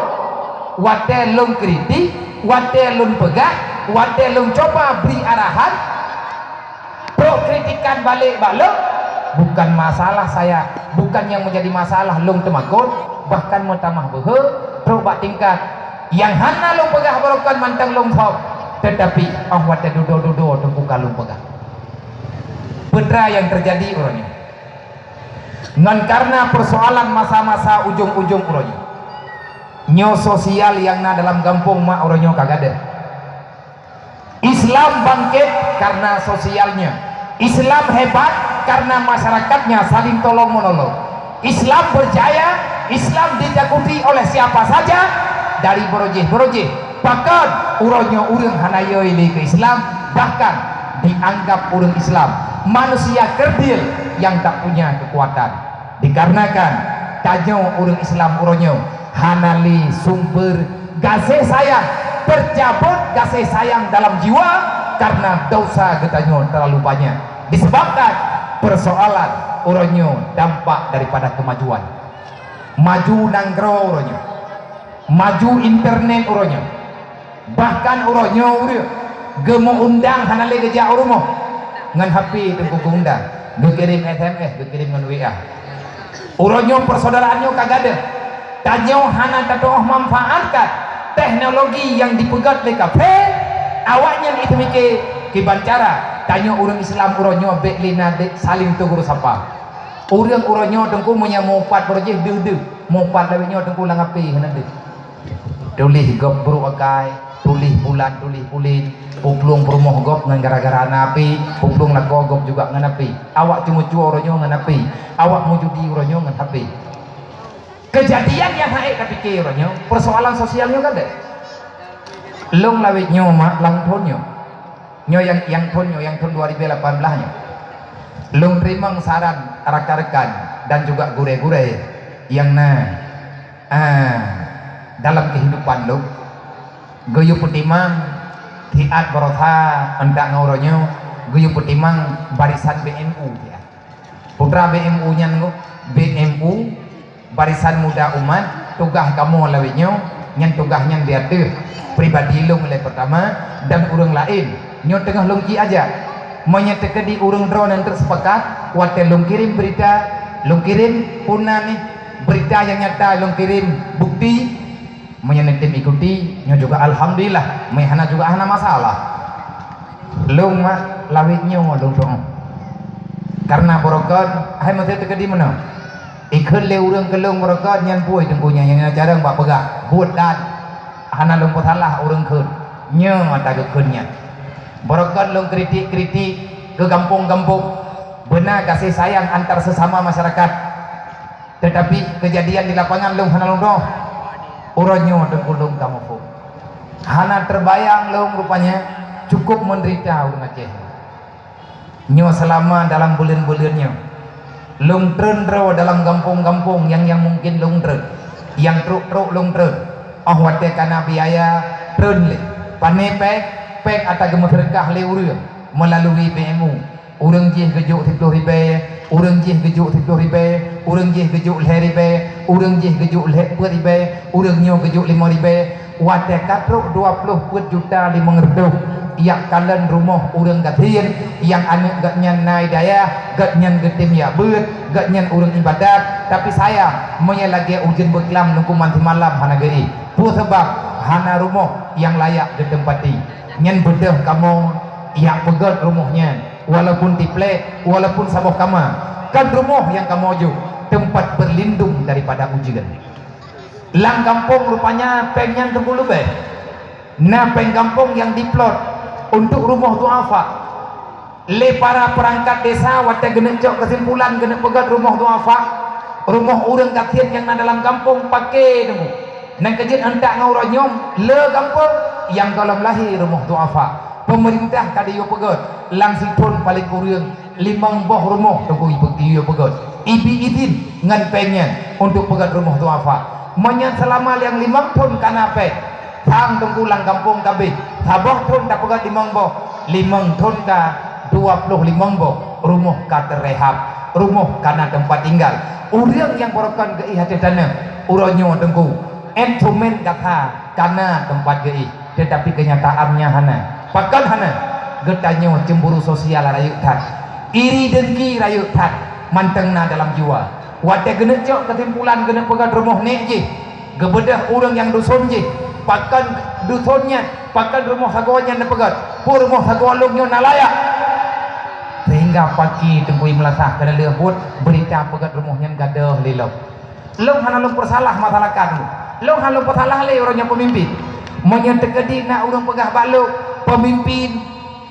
watée lôn kritik, watée lôn peugah, watée lôn coba bri arahan, trok kritikan balek bak lôn, bukan masalah saya, bukan nyang menjadi masalah lôn teumakot, bahkan meutamah beuhe trok bak tingkat nyang hana lôn peugah barokon mantong lôn sôb, tetapi óh watée dudoe-dudoe teungku ka lôn peugah. Peue nyang terjadi uroe nyoe? Ngon karena persoalan masa-masa ujong-ujong uroe nyoe, nyoe sosial nyang na dalam gampông mak uroe nyoe ka gadôh. Islam bangkit karena sosialnya. Islam hebat karena masyarakatnya saling tolong-menolong. Islam berjaya, Islam ditakuti oleh siapa saja, dari barojéh-barojéh. Bahkan uroe nyoe ureuëng hana yoi lé keu Islam, bahkan dianggap ureuëng Islam manusia kerdil yang tak punya kekuatan. Dikarenakan tanyoe ureuëng Islam uroe nyoe hana lé sumber gaséh sayang, tercabut gaséh sayang dalam jiwa karena dosa geutanyoe terlalu banyak. Disebabkan persoalan uroe nyoe dampak daripada kemajuan. Maju nanggroe uroe nyoe. Maju internet uroe nyoe. Bahkan uroe nyoe ureuëng geumeuundang hana lé geujak u rumoh. Ngon H P teungku geuundang, geukirém S M S, geukirém ngon W A. Uroe nyoe persaudaraan nyoe ka gadôh. Tanyoe hana tatuoh manfaatkan teknologi nyang dipeugét lé kafé, awaknyan itu mike kiban cara. Tanyoe ureuëng Islam uroe nyoe bék lé na dek saling tegur sapa. Ureuëng uroe nyoe teungku meunyoe mupat barojéh deuh-deuh, mupat lawét nyoe teungku lam H P hana deuh. Tuléh gob brôk akai, tuléh bulan, tuléh ulén, peuplueng peurumoh gob ngon gara-gara na api, peuplueng lakoe gob juga ngon api. Awak ceumeucue uroe nyoe ngon api, awak meujudi uroe nyoe ngon api. Keujadian nyang hana ék tapike uroe nyoe, persoalan sosial nyoe ka deuh. Lôn lawét nyoe mak lam thôn nyoe. Nyoe nyang, nyang thôn nyoe, nyang thôn dua ribu lapan belas nyoe. Lôn teurimong saran rakan-rakan dan juga gurée-gurée nyang na, ah, dalam kehidupan lôn. Geuyue peutimang siat baroesa, enta ngon uroe nyoe geuyue peutimang barisan B M U siat. Putra B M U nyan, B M U, Barisan Muda Umat, tugaih kamoe lawét nyoe, nyan tugaih nyan di ateueh pribadi lôn lé peurtama dan ureuëng laén. Nyoe teungoh lôn jiajak. Meunyoe teukeudi ureuëng droeneuh teuk seupakat, watée lôn kirém beurita, lôn kirém peue na nih beurita nyang nyata, lôn kirém bukti, meunyoe neutem ikuti, nyoe juga alhamdulillah, meunyoe hana juga hana masalah. Lôn mak lawét nyoe lôn tueng. Karena barokon, hai meusé teukeudi meunoe. Ikheun lé ureuëng keu lôn barokon nyan bui teungku nyan nyang carông bak peugah. Buet dan hana lôn peusalah ureuëng kheun. Nyoe mata geukheun nyan. Barokon lôn kritik-kritik keu gampông-gampông. Beuna gaséh sayang antar sesama masyarakat. Tetapi keujadian di lapangan lôn hana lôn droe. Uroe nyoe teungku lôn ka muphom. Hana teubayang lôn rupanya cukup menderita ureuëng Aceh. Nyoe seulama dalam buleuen-buleuen nyoe, lôn treun droe dalam gampông-gampông nyang, nyang mungken lôn treun, nyang trok-trok lôn treun. Óh watée kana biaya treun lé. Pané péng, péng ata geumeuseudeukah lé ureuëng meulalu B M U. Ureuëng jih geujok siplôh ribée, ureuëng jih geujok siplôh ribée, ureuëng jih geujok lhée ribée, ureuëng jih geujok lhée peuet ribée, ureuëng nyoe geujok limong ribée. Watée ka trok dua ploh peuet juta limong reutôh, jak kalon rumoh ureuëng gasien nyang aneuëk gobnyan na hidayah, gobnyan geutem jak beuet, gobnyan ureuëng ibadat, tapi sayang, meunyoe lagée ujeuen beuklam lungkuman simalam hana geuéh. Peue sabab? Hana rumoh nyang layak geuteumpati. Nyan beudôh kamoe jak peugét rumoh nyan, walaupun tiplek, walaupun saboh kama, kan rumoh nyang kamoe jok teumpat beurlindong daripada ujeuen. Lam gampông rupanya péng nyan teungku leubeh. Na péng gampông nyang diplot untuk rumoh duafa. Lé para peurangkat desa watée geuneuk cok keusimpulan geuneuk peugét rumoh duafa, rumoh ureuëng gasien nyang na dalam gampông paké teungku. Nyan keuh jeuet euntak ngon uroe nyoe le gampông nyang gohlom lahé rumoh duafa. Peumeurintah ka jiyue peugét lam sithon paleng kureueng limong boh rumoh teungku jiyue peugét. Ibi idin ngon péng nyan untuk peugét rumoh duafa. Meunyoe seulama nyang limong thon kana péng, Sang teungku lam gampông ka abéh, saboh thon tapeugöt limong boh, limong thon ka dua ploh limong boh, rumoh ka teurehab, rumoh ka na teumpat tinggai. Ureuëng nyang barokon geuéh ateueh tanoh, uroe nyoe teungku, instrumen gata ka na teumpat geuéh, teutapi keunyataannya hana. Pakon hana? Geutanyoe cemburu sosial rayeuk that, iri dengki rayeuk that, mantong na dalam jiwa. Watée geuneuk cok keusimpulan, geuneuk peugöt rumoh nek jih, geubeudôh ureuëng nyang duson jih, pakon duson nyan, pakon rumoh sagoe nyan neupeugöt, peue rumoh sagoe lôn nyoe na layak. Sehingga paki teungku meulasah keuneulheueh buet beurita peugöt rumoh nyan gadôh lé lom. Lôn hana lôn peusalah masyarakat lôn. Lôn hana lôn peusalah lé uroe nyoe peumimpin. Meunyoe teukeudi na ureuëng peugah bak lôn, peumimpin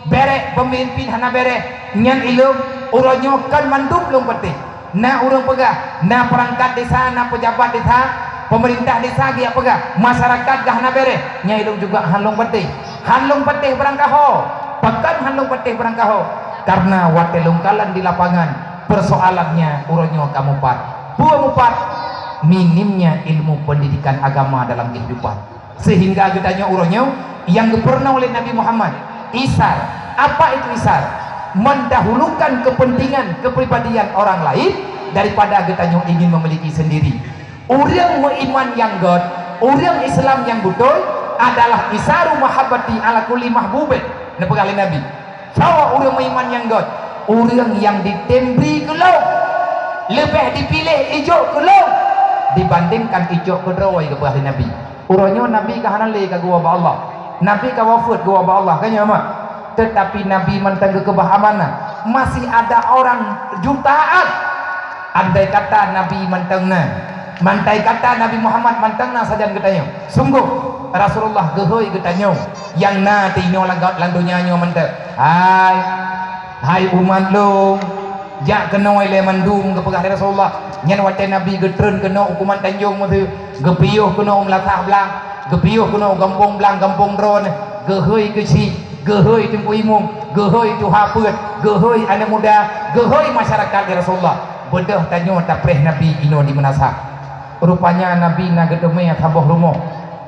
berek, peumimpin hana berek, nyan ilôn, uroe nyoe kon mandum lôn patéh. Na ureuëng peugah, na peurangkat desa, na peujabat desa, peumeurintah desa geujak peugah, masyarakat gah hana berek, nyan ilôn juga hana lôn patéh. Hana lôn patéh beurangkaho. Pakon hana lôn patéh beurangkaho? Karena watée lôn kalon di lapangan, persoalannya uroe nyoe ka mupat. Peue mupat? Minimnya ilmu pendidikan agama dalam kehidupan. Sehingga geutanyoe uroe nyoe nyang geupeurunoe lé Nabi Muhammad, isar. Apa itu isar? Mendahulukan kepentingan kepribadian orang lain daripada geutanyoe ingin memiliki sendiri. Ureuëng meuiman nyang gét, ureuëng Islam nyang beutôi adalah isaru mahabbati ala kulli mahbubin, neupeugah lé Nabi. Soe ureuëng meuiman nyang gét? Ureuëng nyang ditembri keu lôn, leubeh dipiléh ijok keu lôn dibandingkan ijok keu droe, geupeugah lé Nabi. Uroe nyoe Nabi ka hana lé ka geuwoe bak Allah. Nabi ka wafeuet geuwoe bak Allah, ka nyoe mak. Teutapi Nabi mantong geukeubah amanah. Masih ada orang jutaan. Andai kata Nabi mantong na, andai kata Nabi Muhammad mantong na sajan geutanyoe, sungguh Rasulullah geuhôi geutanyoe nyang na teuinoe lam, lam donya nyoe mantong. Hai, hai umat lôn, jak keunoe lé mandum, geupeugah lé Rasulullah. Nyan watée Nabi geutreun keunoe u Kuman Tanjong Meusé, geupiôh keunoe u Meulasah Blang, geupiôh keunoe u gampông Blang, gampông droeneuh, geuhôi keuchik, geuhôi teungku imum, geuhôi tuha peuet, geuhôi aneuëk muda, geuhôi masyarakat lé Rasulullah. Beudôh tanyoe tapreh Nabi inoe di Meunasah. Rupanya Nabi na geuteumé saboh rumoh.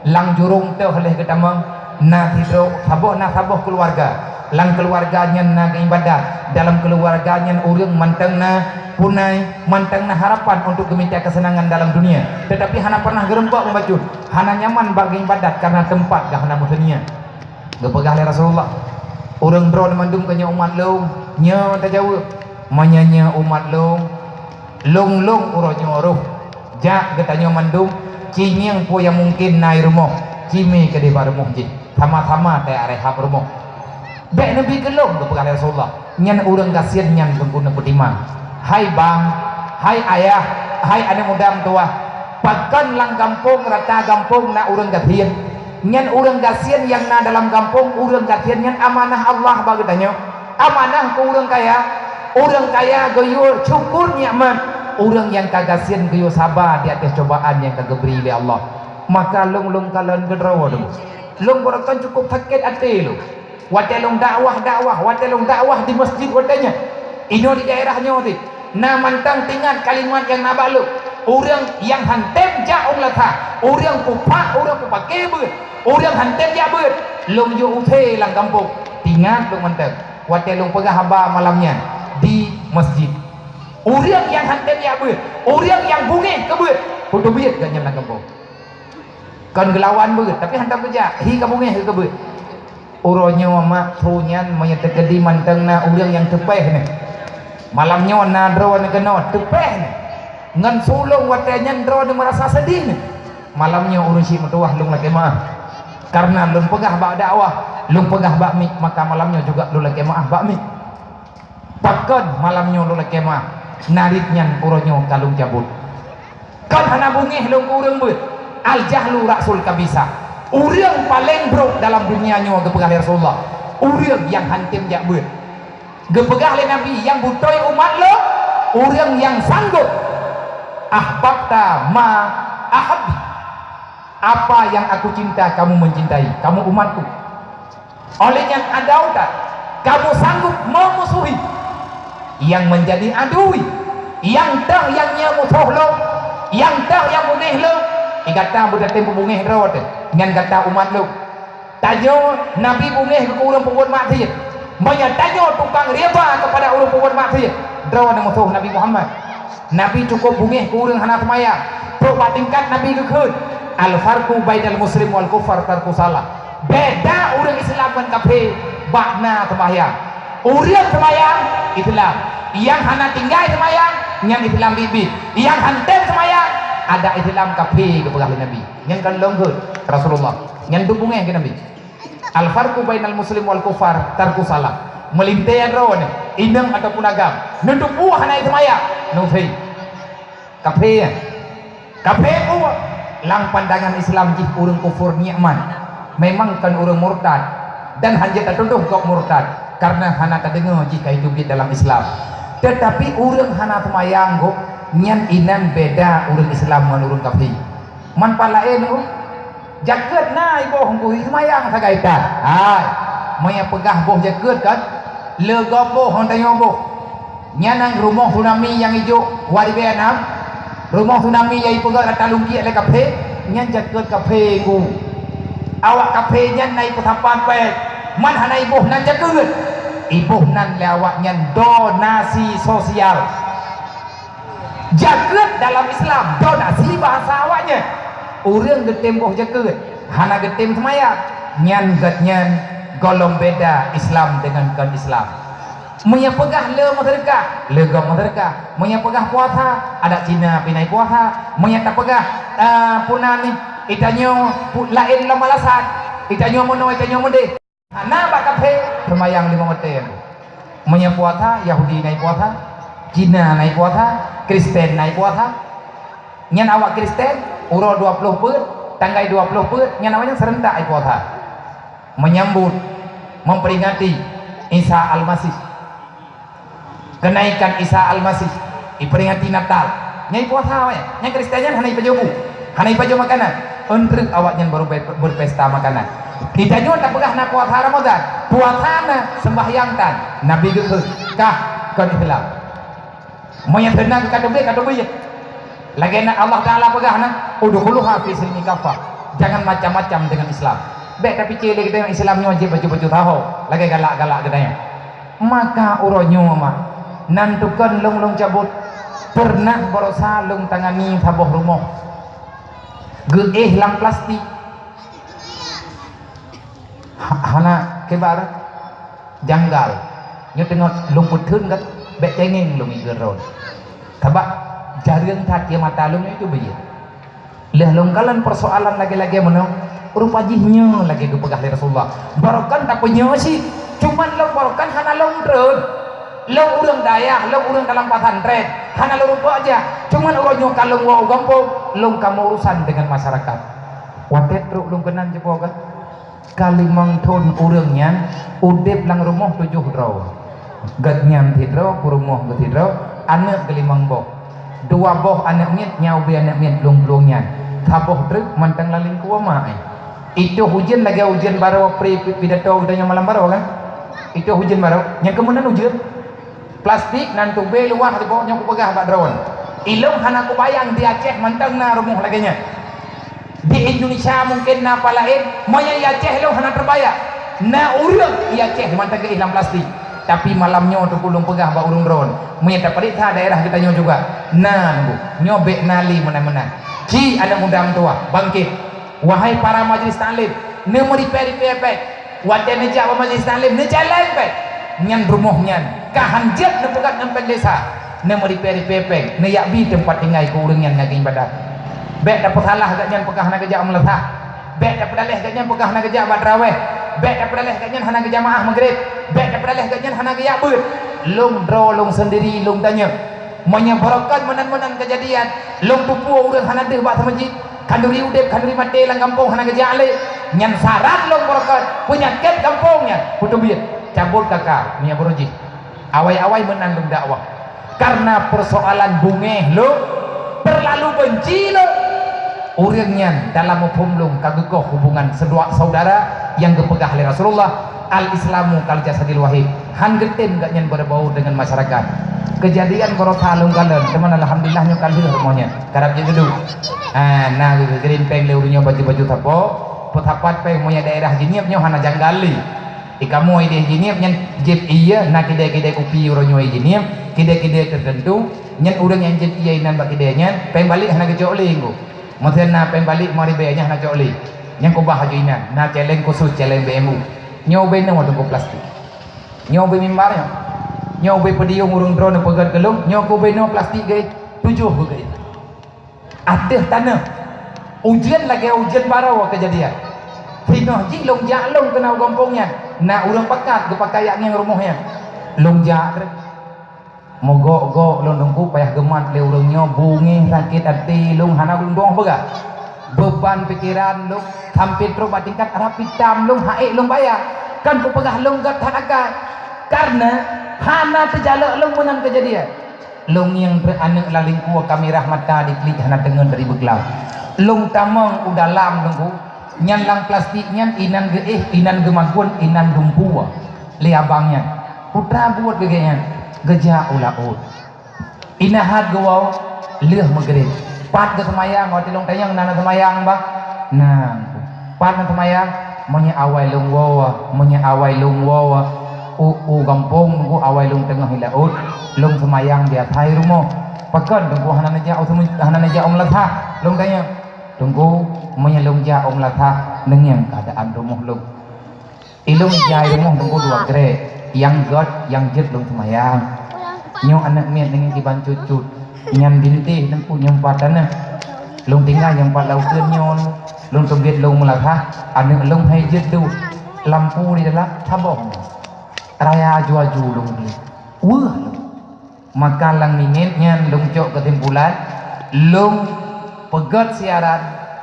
Lam jurông teuh lheueh geutamong, na sidroe saboh, na saboh keuluwarga. Lam keuluwarga nyan na geuibadat. Dalam keuluwarga nyan ureuëng mantong na punai, mantong na harapan untuk geumita keuseunangan dalam dunia. Teutapi hana pernah geureumpok meubacut, hana nyaman bak geuibadat karena teumpat gah hana meuseunyian. Geupeugah lé Rasulullah, "Ureuëng droeneuh mandum keu nyoe umat lôn." Nyoe tajaweueb, "Meunyoe nyoe umat lôn, lôn-lôn uroe nyoe roh. Jak geutanyoe mandum, ci ngieng peue nyang mungken na i rumoh, ci mé keudeh bak rumoh jih, sama-sama tajak rehab rumoh." "Bék neubi keu lôn," geupeugah lé Rasulullah. Nyan ureuëng gasien nyan teungku neupeutimang, "Hai bang, hai ayah, hai aneuëk muda meutuwah, pakon lam gampông rata gampông na ureuëng gasien? Nyan ureuëng gasien nyang na dalam gampông, ureuëng gasien nyan amanah Allah bak geutanyoe. Amanah keu ureuëng kaya. Ureuëng kaya geuyue syukur nikmat, ureuëng nyang ka gasien geuyue saba di ateueh cobaan nyang ka geubri lé Allah. Maka lôn-lôn kalon keudroe lôn. Lôn beureukan cukup sakét até lôn." Watée lôn dakwah-dakwah, watée lôn dakwah di masjid watée nyan, inoe di daerah nyoe teuh, na mantong teuingat kalimat nyang na bak lôn, "Ureuëng nyang han tem jak u Meulasah, ureuëng pupak, ureuëng pupake beuet, ureuëng han tem jak beuet, lôn yue use lam gampông." Teuingat lôn mantong watée lôn peugah haba malam nyan di masjid. Ureuëng nyang han tem jak beuet, ureuëng nyang beungéh keu beuet, peuteubiet geuh nyan lam gampông. Kon geulawan beuet, tapi hantom geujak, hi ka beungéh keu beuet. Uroe nyoe mak su nyan meunyoe teukeudi mantong na ureuëng nyang teupéh nyan. Malam nyoe na droeneuh keunoe teupéh nyan. Ngon su lôn watée nyan droeneuh meurasa seudeh nyan. Malam nyoe ureuëng syiek meutuwah lôn lakée meuáh. Karena lôn peugah bak dakwah, lôn peugah bak mik, maka malam nyoe juga lôn lakée meuáh bak mik. Pakon malam nyoe lôn lakée meuáh, narit nyan uroe nyoe ka lôn cabot. Kon hana beungéh lôn keu ureuëng beuet. Al-jahlu ra'sul kabisa. Ureuëng paleng brok dalam dunia nyoe geupeugah lé Rasulullah, ureuëng nyang han tem jak beuet. Geupeugah lé Nabi, "Nyang beutôi umat lôn, ureuëng nyang sanggob." "Ahbabta ma ahabbi." Apa yang aku cinta, kamu mencintai, kamu umatku. Oleh nyan, adau that, kamu sanggup memusuhi yang menjadi adui, nyang teuh nyang nyoe musoh lôn, nyang teuh nyang beungéh lôn, Gata beutatem peubungeh droe teuh nyan gata umat lôn. Tanyoe Nabi bungeh keu ureuëng peubuet maksiet. Meunyoe tanyoe tukang riba keupada ureuëng peubuet maksiet, droe na musoh Nabi Muhammad. Nabi cukup bungeh keu ureuëng hana seumayang. Trok bak tingkat Nabi geukheun, "Al-farqu bainal muslim wal kufar tarku salah." Beda ureuëng Islam ngon kafé bak na seumayang. Ureuëng seumayang, Islam. Nyang hana tinggai seumayang, nyan Islam biet-biet. Nyang hana tem seumayang, adak Islam kafé geupeugah lé Nabi. Nyan kan lôn kheun Rasulullah. Nyan dum bungeh keu Nabi. Al-farqu bainal muslim wal kufar tarku salah. Meulintée droe nyoe, inong ataupun agam. Neuteupeue hana seumayang, nusé. Kafé, ya? Kafé peue? Lam pandangan Islam jih ureuëng kufur nikmat. Memang kon ureuëng murtad dan hana tatudoh gob murtad karena hana tadeungoe jih ka hidup di dalam Islam. Tetapi ureuëng hana seumayang gob nyan inan beda ureuëng Islam ngon ureuëng kafé. Man pah laén gob, jakeuet na iboh ngui seumayang sagai that. Hai, meunyoe peugah boh jakeuet kan, le gob boh hon tanyoe boh. Nyan rumoh tsunami nyang ijok dua ribèe anam, rumoh tsunami nyang ipeugöt rata lungkiek lé kafé, nyan jakeuet kafé ngu. Awak kafé nyan na ipeusapat péng, man hana iboh nan jakeuet. Iboh nan lé awak nyan donasi sosial. Jakeuet dalam Islam, donasi bahasa awak nyan. Ureuëng geutem boh jakeuet, hana geutem seumayang, nyan geuh nyan gohlom beda Islam deungon kon Islam. Meunyoe peugah le meuseudeukah, le gob meuseudeukah. Meunyoe peugah puasa, adat Cina pih na puasa. Meunyoe tapeugah, eh, puna ni, itanyoe pu-, laén lom alasan, itanyoe meunoe, itanyoe meudeh. Hana bak kafé, seumayang limong watèe. Meunyoe puasa, Yahudi na puasa, Cina na puasa, Kristen na puasa. Nyan awak Kristen, uroe dua ploh peuet, tanggai dua ploh peuet, nyan awak nyan seurentak ipuasa. Menyambut, memperingati Isa Almasih. Kenaikan Isa Almasih, iperingati Natal. Nyan ipuasa awak nyan. Nyan Kristen nyan hana ipajoh bu, hana ipajoh makanan. Eunteuk awak nyan baru be-, berpesta makanan. Di tanyoe tapeugah na puasa Ramadan. Puasa na, sembahyang tan. Nabi geukheun, kah kon Islam. Meunyoe teunak ka teubiet, ka teubiet. Lagèe na Allah Taala peugah na, "Udkhuluha fi silmi kafah." Jangan macam-macam dengan Islam. Bèk tapiké lé geutanyoe Islam nyoe jeuet bacut-bacut saho, lagèe galak-galak geutanyoe. Maka uroe nyoe ma, nan tukon lôn, lôn cabot, pernah baroesa lôn tangani saboh rumoh. Geuéh lam plastik. Ha-, hana kiban. Janggal. Nyoe teungoh lôn peutheun gét, bèk cengeng lôn ié droe. Sabab jareueng that ié mata lôn nyoe itu beuye. Lheueh lôn kalon persoalan lagèe-lagèe meunoe, rupa jih nyoe lagèe geupeugah lé Rasulullah. Barokan tapeunyöe cit, cuman lôn barokan hana lôn treun. Lôn ureueng dayah, lôn ureueng dalam pesantren, hana lôn rumpok jak. Cuman uroe nyoe ka lôn woe u gampông, lôn ka meuurusan deungon masyarakat. Watèe trok lôn keunan jipoh gét. Ka limong thon ureueng nyan udép lam rumoh tujoh droe. Gét nyan sidroe, peurumoh geuh sidroe, aneuk geuh limong boh. Dua boh aneuk miet, nyan ubé aneuk miet plueng-plueng nyan. Saboh treuk mantong laleng keu uma, eh. Itu ujeuen lagèe ujeuen baroe pri pi-, pidato geutanyoe malam baroe kan? Itu ujeuen baroe. Nyang keumeunang ujeuen. Plastik nan tubé luwah teuboh nyoe kupeugah bak droen. Ilôn hana kubayang di Aceh mantong na rumoh lagèe nyan. Di Indonesia mungken na pat laén, meunyoe di Aceh lôn hana teubayang. Na ureueng di Aceh mantong geuéh lam plastik. Tapi malam nyoe teungku lôn peugah bak ureueng droen, meunyoe tapareksa daerah geutanyoe juga, na nunggu. Nyoe bèk na lé meunan-meunan. Ci aneuk muda meutuwah, bangkét. Wahai para majelis taklim, neumeuripèe-ripèe bèk. Watèe neujak bak majelis taklim, neujalan bèk. Nyan rumoh nyan, ka hanjeuet neupeugöt ngon péng desa. Neumeuripèe-ripèe péng, neujak bi teumpat tinggai keu ureueng nyan ngon ibadat. Bèk tapeusalah gobnyan peugah hana geujak meulasah. Bèk tapeudaleh gobnyan peugah hana geujak bak traweh. Bèk tapeudaleh gobnyan hana geujamaah Maghrib. Bèk tapeudaleh gobnyan hana geujak beuet. Lôn droe lôn seundiri lôn tanyong. Meunyoe barokon meunan-meunan keujadian, lôn tupue ureueng hana deuh bak seumeujid, khanduri udép, khanduri maté lam gampông hana geujak lé, nyan syarat lôn barokon, peunyakét gampông nyan, peuteubiet, cabot kaka, meunyoe baroe jih. Awai-awai meunan lôn dakwah. Karena persoalan bungéh lôn, terlalu benci lôn. Ureueng nyan dalam muphom lôn ka geugoh hubungan seudua saudara nyang geupeugah lé Rasulullah, "Al-Islamu kal jasadil wahid." Han geutem gobnyan beubau deungon masyarakat. Keujadian baroesa lôn kalon, teuma alhamdulillah nyoe ka lheueh rumoh nyan. Karab jeuet geuduek. Ah, na geukirim péng lé ureuëng nyoe baju-baju sapo, peusapat péng meunyoe daerah Jeunieb nyoe hana janggal lé. Di kamoe di Jeunieb nyan jieb ie, na kidée-kidée kupi uroe nyoe di Jeunieb, kidée-kidée teuteuntu, nyan ureuëng nyang jieb ie inan bak kidée nyan, péng balek hana geucok lé engko. Meusén na péng balek meuribée nyan hana cok lé. Nyan kubah laju inan, na céléng khusos céléng B M U. Nyoe ubé noe teungku plastik. Nyoe ubé mimbar nyoe. Nyoe ubé podium ureuëng droeneuh peugét keu lôn, nyoe keu ubé noe plastik gét, tujoh beugét. Ateueh tanoh. Ujeuen lagée ujeuen baroe keujadian. Sinoe jih lôn jak lôn keunoe gampông nyan. Na ureuëng pakat geupakai jak ngieng rumoh nyan. Lôn jak treb. Meugok-gok lôn teungku payah geumat lé ureuëng nyoe, beungéh sakét até lôn hana lôn tuoh peugah. Beuban pikeran lôn sampoe trok bak tingkat rapi tam lôn ha'ék lôn bayang. Kan kupeugah lôn gét that akai. Kareuna hana teujalok lôn meunan keujadian. Lôn ngieng treuk aneuëk lalingkue ka mirah mata diklik hana teungeut dari beuklam. Lôn tamong u dalam teungku, nyan lam plastik nyan inan geuéh, inan geumagun, inan dumpue lé abang nyan. Putra buet geugét nyan, geujak u laôt. Inan hat geuwoe lheueh meugreb. Pat geuseumayang watée lôn tanyong na neuseumayang bah? Na. Pat neuseumayang? Meunyoe awai lôn woe, meunyoe awai lôn woe u, u gampông nunggu awai lôn teungoh i laôt, lôn seumayang biasa i rumoh. Pakon teungku hana neujak u, hana neujak u meulasah? Lôn tanyong. Teungku, meunyoe lôn jak u meulasah, neungieng keuadaan rumoh lôn. Ilôn jai rumoh teungku dua grek, nyang gét nyang jeuet lôn seumayang. Nyoe aneuëk miet ngon kiban cut-cut, nyan bintéh teungku nyoe pat aneuëk. Lôn tinggai nyang pat laukeueng nyoe, lôn teubiet lôn meulasah, aneuëk lôn hai jeuet duek lampu di dalam saboh. Raya aju-aju lôn bi. Weueh lôn. Maka lam minét nyan lôn cok keusimpulan, lôn peugét siaran,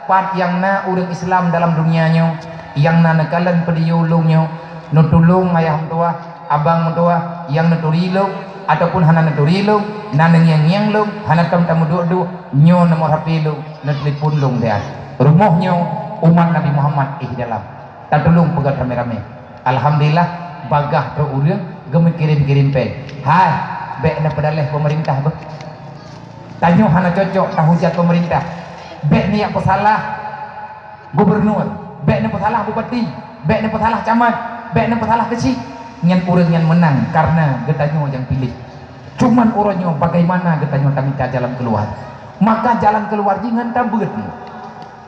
pat nyang na ureuëng Islam dalam dunia nyoe, nyang na neukalon video lôn nyoe, neutulông ayah meutuwah, abang meutuwah, nyang neuturi lôn, ataupun hana neuturi lôn, na neungieng-ngieng lôn, hana tom tameuduek-duek, nyoe nomor H P lôn, neutelepon lôn siat. Rumoh nyoe umat Nabi Muhammad éh dalam. Tatulông peugét ramé-ramé. Alhamdulillah, bagaih trok ureuëng geumeukirim-kirim péng. Hai, bék neupeudaléh peumeurintah beuh. Tanyoe hana cocok tahujat peumeurintah. Bék neujak peusalah gubernur, bék neupeusalah bupati, bék neupeusalah camat, bék neupeusalah keuchik. Nyan ureuëng nyan meunang kareuna geutanyoe nyang piléh. Cuman uroe nyoe bagaimana geutanyoe tamita jalan keuluar. Maka jalan keuluar jih ngon tabeuet.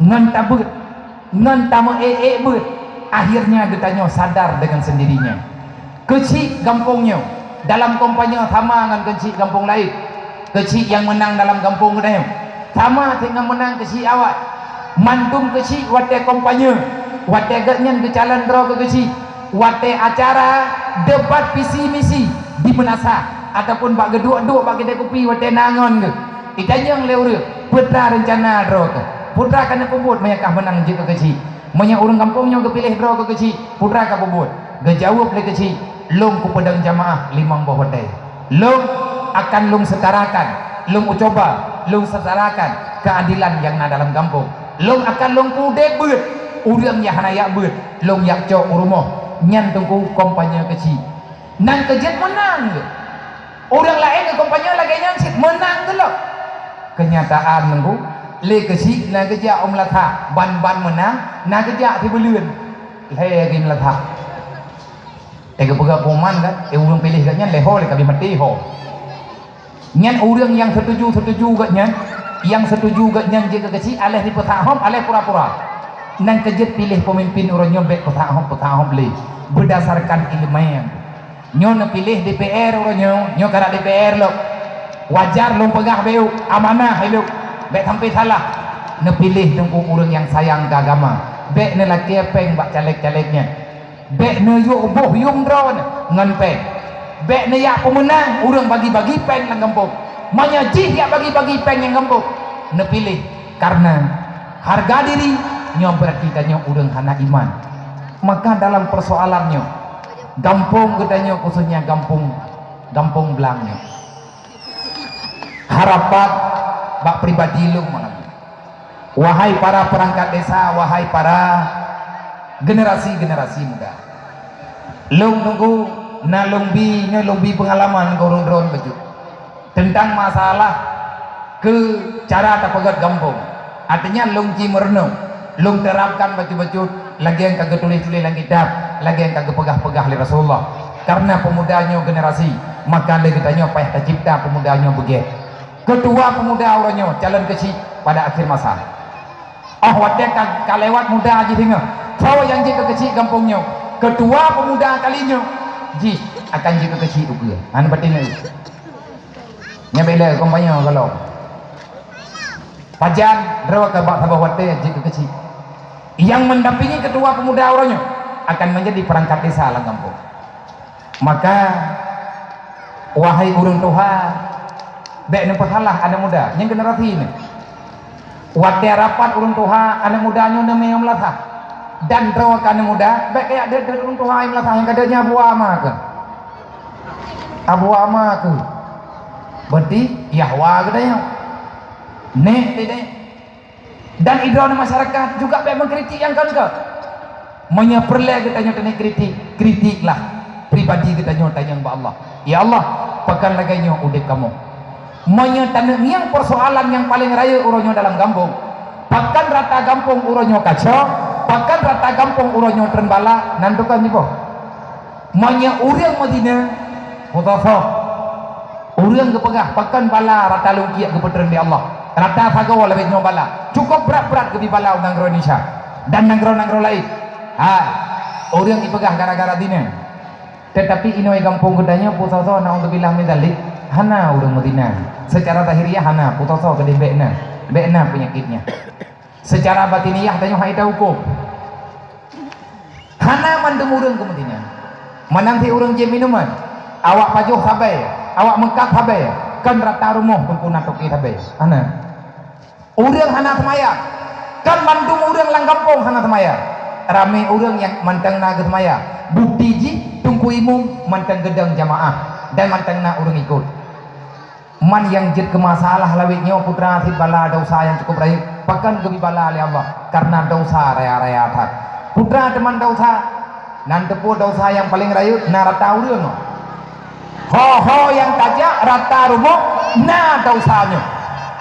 Ngon tabeuet, ngon tameuék-ék beuet, akhirnya geutanyoe sadar dengan sendirinya. Keuchik gampông nyoe, dalam kampanye sama ngon keuchik gampông laén. Keuchik nyang meunang dalam gampông geutanyoe, sama cit ngon meunang keuchik awak. Mandum keuchik watée kampanye, watée gobnyan geucalon droe keu keuchik, watée acara debat visi misi di meunasah, ataupun bak geuduek-duek bak keude kupi watée na ngon geuh. Itanyong lé ureuëng, peue teuma reuncana droe keuh? Peue teuma ka neupeubuet meunyoe kah meunang jeuet keu keuchik? Meunyoe ureuëng gampông nyoe geupiléh droe keu keuchik, peue teuma ka peubuet? Geujaweueb lé keuchik, lôn kupeudong jamaah limong boh watée. Lôn akan lôn seutarakan, lôn cuba lôn seutarakan keuadilan nyang na dalam gampông. Lôn akan lôn peudeh beuet ureuëng nyang hana jak beuet, lôn jak cok u rumoh. Nyan teungku kampanye keuchik. Nan keuh jeuet meunang geuh. Ureuëng laén geukampanye lagée nyan cit meunang geuh lom. Keunyataan teungku, lé keuchik na geujak u meulasah, ban-ban meunang na geujak sibuleuen. Lhée geuh meulasah. Eh, geupeugah pengumuman kan, eh, ureuëng piléh gobnyan lhée ho lé ka abéh maté ho. Nyan ureuëng nyang seutuju-seutuju gobnyan, nyang seutuju gobnyan jeuet keu keuchik, aléh dipeuthak hom, aléh pura-pura. Nan keuh jeuet piléh peumimpin uroe nyoe bék peuthak hom, peuthak hom lé, beudasarkan iéleumé. Nyoe neupiléh D P R uroe nyoe, nyoe karab D P R lom. Wajar lôn peugah beu amanah ilok, bék sampai salah. Neupiléh teungku ureuëng nyang sayang keu agama, bék neulakée péng bak caleg-caleg nyan. Bék neuyue boh yuem droe ngon péng. Bék neujak peumeunang ureuëng bagi-bagi péng lam gampông. Meunyoe jih jak bagi-bagi péng nyang gampông, neupiléh kareuna hareuga diri nyoe beurati tanyoe ureuëng hana iman. Maka dalam peusoalan nyoe, gampông geutanyoe khususnya gampông, gampông Blang nyoe. Harapan bak pribadi lôn malam nyoe. Wahai para peurangkat desa, wahai para generasi-generasi muda. Lôn teungku na lôn bi, nyoe lôn bi peungalaman keu ureuëng droe bacut. Teuntang masalah keu cara tapeugét gampông. Artinya lôn ci meurunoe, lôn terapkan bacut-bacut lagée nyang ka geutuléh-tuléh lam kitab, lagée nyang ka geupeugah-peugah lé Rasulullah. Karena pemuda nyoe generasi, maka lé geutanyoe payah tacipta pemuda nyoe beugét. Ketua pemuda uroe nyoe calon keuchik pada akhir masa. Oh watée ka, ka lewat muda jih singoh, soe nyang jeuet keu keuchik gampông nyoe? Ketua pemuda kali nyoe jih akan jeuet keu keuchik ukeue. Hana batin lé. Nyan bela kompanya kalau pajan droe ka bak saboh watée jeuet keu keuchik. Yang mendampingi ketua pemuda uroe nyoe akan menjadi perangkat desa lam gampông. Maka, wahai ureuëng tuha, bék neupeusalah aneuk muda, nyang generasi nyoe. Watée rapat ureuëng tuha, aneuk muda nyoe neumé meulasah. Dan droe ka aneuk muda, bék kajak deuet-deuet ureuëng tuha nyang meulasah, nyang ka deuet nyan Abu Ama keuh. Abu Ama keuh. Berarti Yahwa geutanyoe. Nek teuh. Dan idroe masyarakat juga bék mengkritik nyang kon-kon. Meunyoe peureulée geutanyoe taneuk kritik, kritiklah pribadi geutanyoe tanyong bak Allah. Ya Allah, pakon lagée nyoe udeb kamoe. Meunyoe taneuk ngieng persoalan nyang paleng rayeuk uroe nyoe dalam gampông, pakon rata gampông uroe nyoe kacau, pakon rata gampông uroe nyoe treun bala, nan tukang jiboh. Meunyoe ureuëng meuzina, putosoe. Ureuëng geupeugah pakon bala rata lungkiek geupeutreun lé Allah. Rata sagoe leubeh nyoe bala. Cukup brat-brat geubi bala u nanggroe Indonesia dan nanggroe-nanggroe laén. Ha, ureuëng jipeugah gara-gara zina. Tetapi inong gampông geutanyoe putosoe naudzubillah min dzalik, hana ureuëng meuzina. Secara zahiriah hana, putosoe keudeh bék na, bék na peunyakitnya. Secara batiniah tanyoe hai tahuköm. Hana mandum ureuëng keu meuzina. Meunan cit ureuëng jieb minuman, awak pajoh sabe, awak meukat sabe, kon rata rumoh teungku na toke sabe. Hana. Ureuëng hana seumayang, kon mandum ureuëng lam gampông hana seumayang. Ramé ureuëng nyang mantong na geuseumayang. Bukti jih teungku imum mantong geudong jamaah dan mantong na ureuëng ikot. Man nyang jeuet keu masalah lawét nyoe putra cit bala desya nyang cukup rayeuk, pakon geubi bala lé Allah, kareuna desya raya-raya that. Putra teuma desya, nan teupeue desya nyang paleng rayeuk na rata ureuëng. Ho-ho nyang tajak rata rumoh na desya nyoe,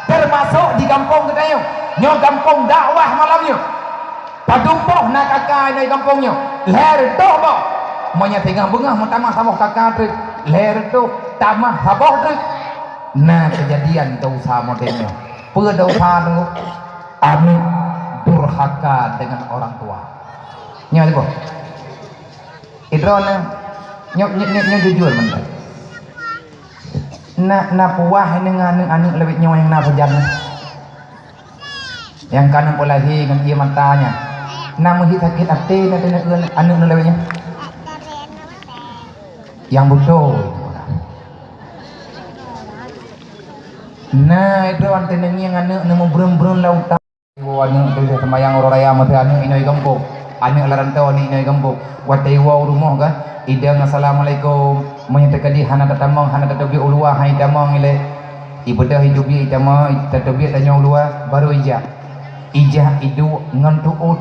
teumasok di gampông geutanyoe. Nyoe gampông dakwah malam nyoe. Padum boh na K K inong gampông nyoe? Lhée reutôh boh. Meunyoe singoh beungoh meutamah saboh K K treuk, lhée reutôh tamah saboh treuk. Na keujadian desya model nyoe. Peue desya nyoe? Aneuk durhaka dengan orang tua. Nyoe boh. Idroe na, nyoe, nyoe, nyoe, nyoe jujur mantong. Na, na puwah ngon aneuk-aneuk lawét nyoe nyang na sajan nyoe. Nyang ka neupeulehi ngon ié mata nyan. Na meuhi sakét até na teuneuk aneuk nyoe lawét nyoe. Nyang beutôi. Na idroe teuneuk ngieng aneuk nyoe meubreueng-breueng lam utak. Iwoe aneuk teuh seumayang uroe raya meuteue aneuk inong gampông. Aneuk lam rantau aneuk inong gampông. Watée iwoe u rumoh ka, idong assalamualaikum. Meunyoe teukeudi hana tatamong, hana tateubiet u luwa, hai tamong ilée. Ibeudôh iteubiet itamong, tateubiet tanyoe u luwa, barô ijak. Ijak iduek ngon teuôt.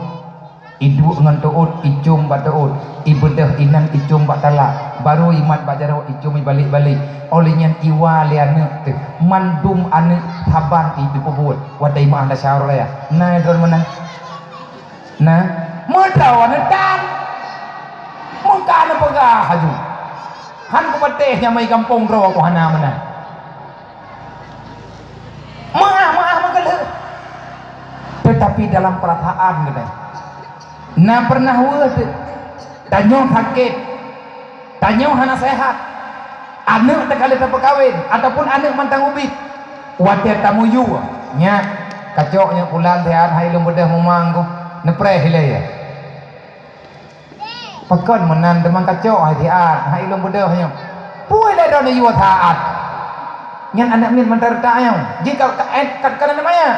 Iduek ngon teuôt, icôm bak teuôt. Ibeudôh inan icôm bak talak. Barô imat bak jaroe, icôm ibalek-balek. Óh lheueh nyan iwa lé aneuk teuh. Mandum aneuk saban ijipeubuet. Watée imeu'ah desya uroe raya. Na droe meunan? Na? Meudroe neutan. Meuka neupeugah laju. Han kupatéh nyang meugampông droe ku hana meunan. Meu'ah-meu'ah meugeulheueh. Tetapi dalam perasaan geutanyoe. Na pernah weueh teuh. Tanyoe sakét. Tanyoe hana sehat, aneuk teuka lheueh tapeukawen ataupun aneuk mantong ubit, watée tamuyue, nyak, kacok nyoe pulan siat hai lôn beudôh mumang ku, neupreh ilée. Pakon meunan teuma kacok hai siat hai lôn beudôh nyoe. Peue lé droeneuh yue saat? Nyan aneuk miet mantong reutak nyoe. Jih ka, ka, ka, ka na maya.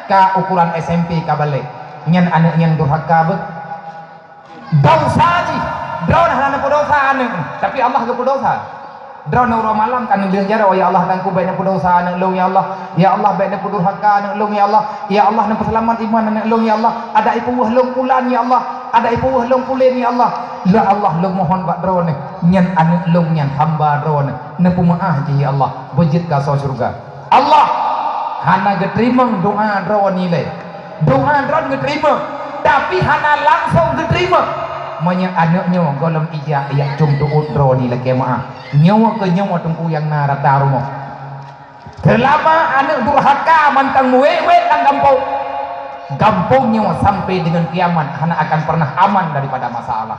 Ka ukuran S M P ka balek. Nyan aneuk nyan durhaka beuh. Desya jih, droeneuh hana neupeudosa aneuk, tapi Allah geupeudosa. Droeneuh uroe malam ka neuleueng jaroe, "Ya Allah, Teungku, bék neupeudosa aneuk lôn, ya Allah. Ya Allah, bék neupeudurhaka aneuk lôn, ya Allah. Ya Allah, neupeuseulamat iman aneuk lôn, ya Allah. Adak ipeuweueh lôn pulan, ya Allah. Adak ipeuweueh lôn pulen, ya Allah." Ya Allah, lôn mohon bak Droeneuh, nyan aneuk lôn nyan hamba Droeneuh, neupeumeu'ah jih ya Allah, beujeuet keu asoe syeuruga. Allah hana geuteurimong doa droeneuh lé. Doa droeneuh geuteurimong, tapi hana langsong geuteurimong. Meunyoe aneuk nyoe gohlom ija jak com teuôt droeneuh lakée meu'ah, nyoe keu nyoe teungku nyang na rata rumoh. Seulama aneuk durhaka mantong meuwét-wét lam gampông, gampông nyoe sampai deungon kiamat hana akan pernah aman daripada masalah.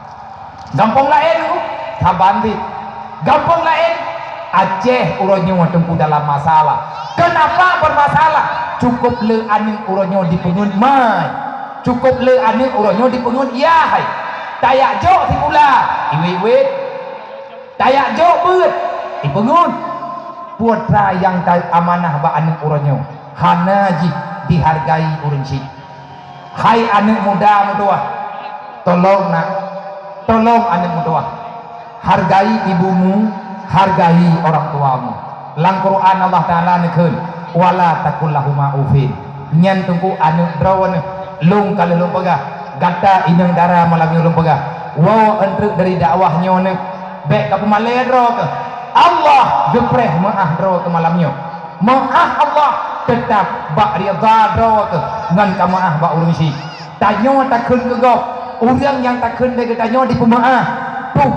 Gampông laén, saban cit. Gampông laén, Aceh uroe nyoe teungku dalam masalah. Kenapa bermasalah? Cukup le aneuk uroe nyoe dipeungeut mai. Cukup le aneuk uroe nyoe dipeungeut yah hai. Tajak jok sikula, iwét-wét. Tajak jok beuet, ipeungeut. Peue teuma nyang ka amanah bak aneuk uroe nyoe, hana jih dihargai ureuëng chik. Hai aneuk muda meutuwah, tolong nak, tolong aneuk meutuwah, hargai ibumu, hargai orang tuamu. Lam Quran Allah Taala neukheun, "Wala taqul lahuma ufin." Nyan teungku aneuk droeneuh, lôn ka lheueh lôn peugah, gata inong dara malam nyoe lôn peugah, woe eunteuk dari dakwah nyoe neuh, bék ka peumalée droe keuh. Allah geupreh meu'ah droe keuh malam nyoe. Meu'ah Allah teutab bak ridha droe keuh ngon ka meu'ah bak ureuëng chik. Tanyoe takheun keu gob, ureuëng nyang takheun lé geutanyoe dipeumeu'ah. Tuka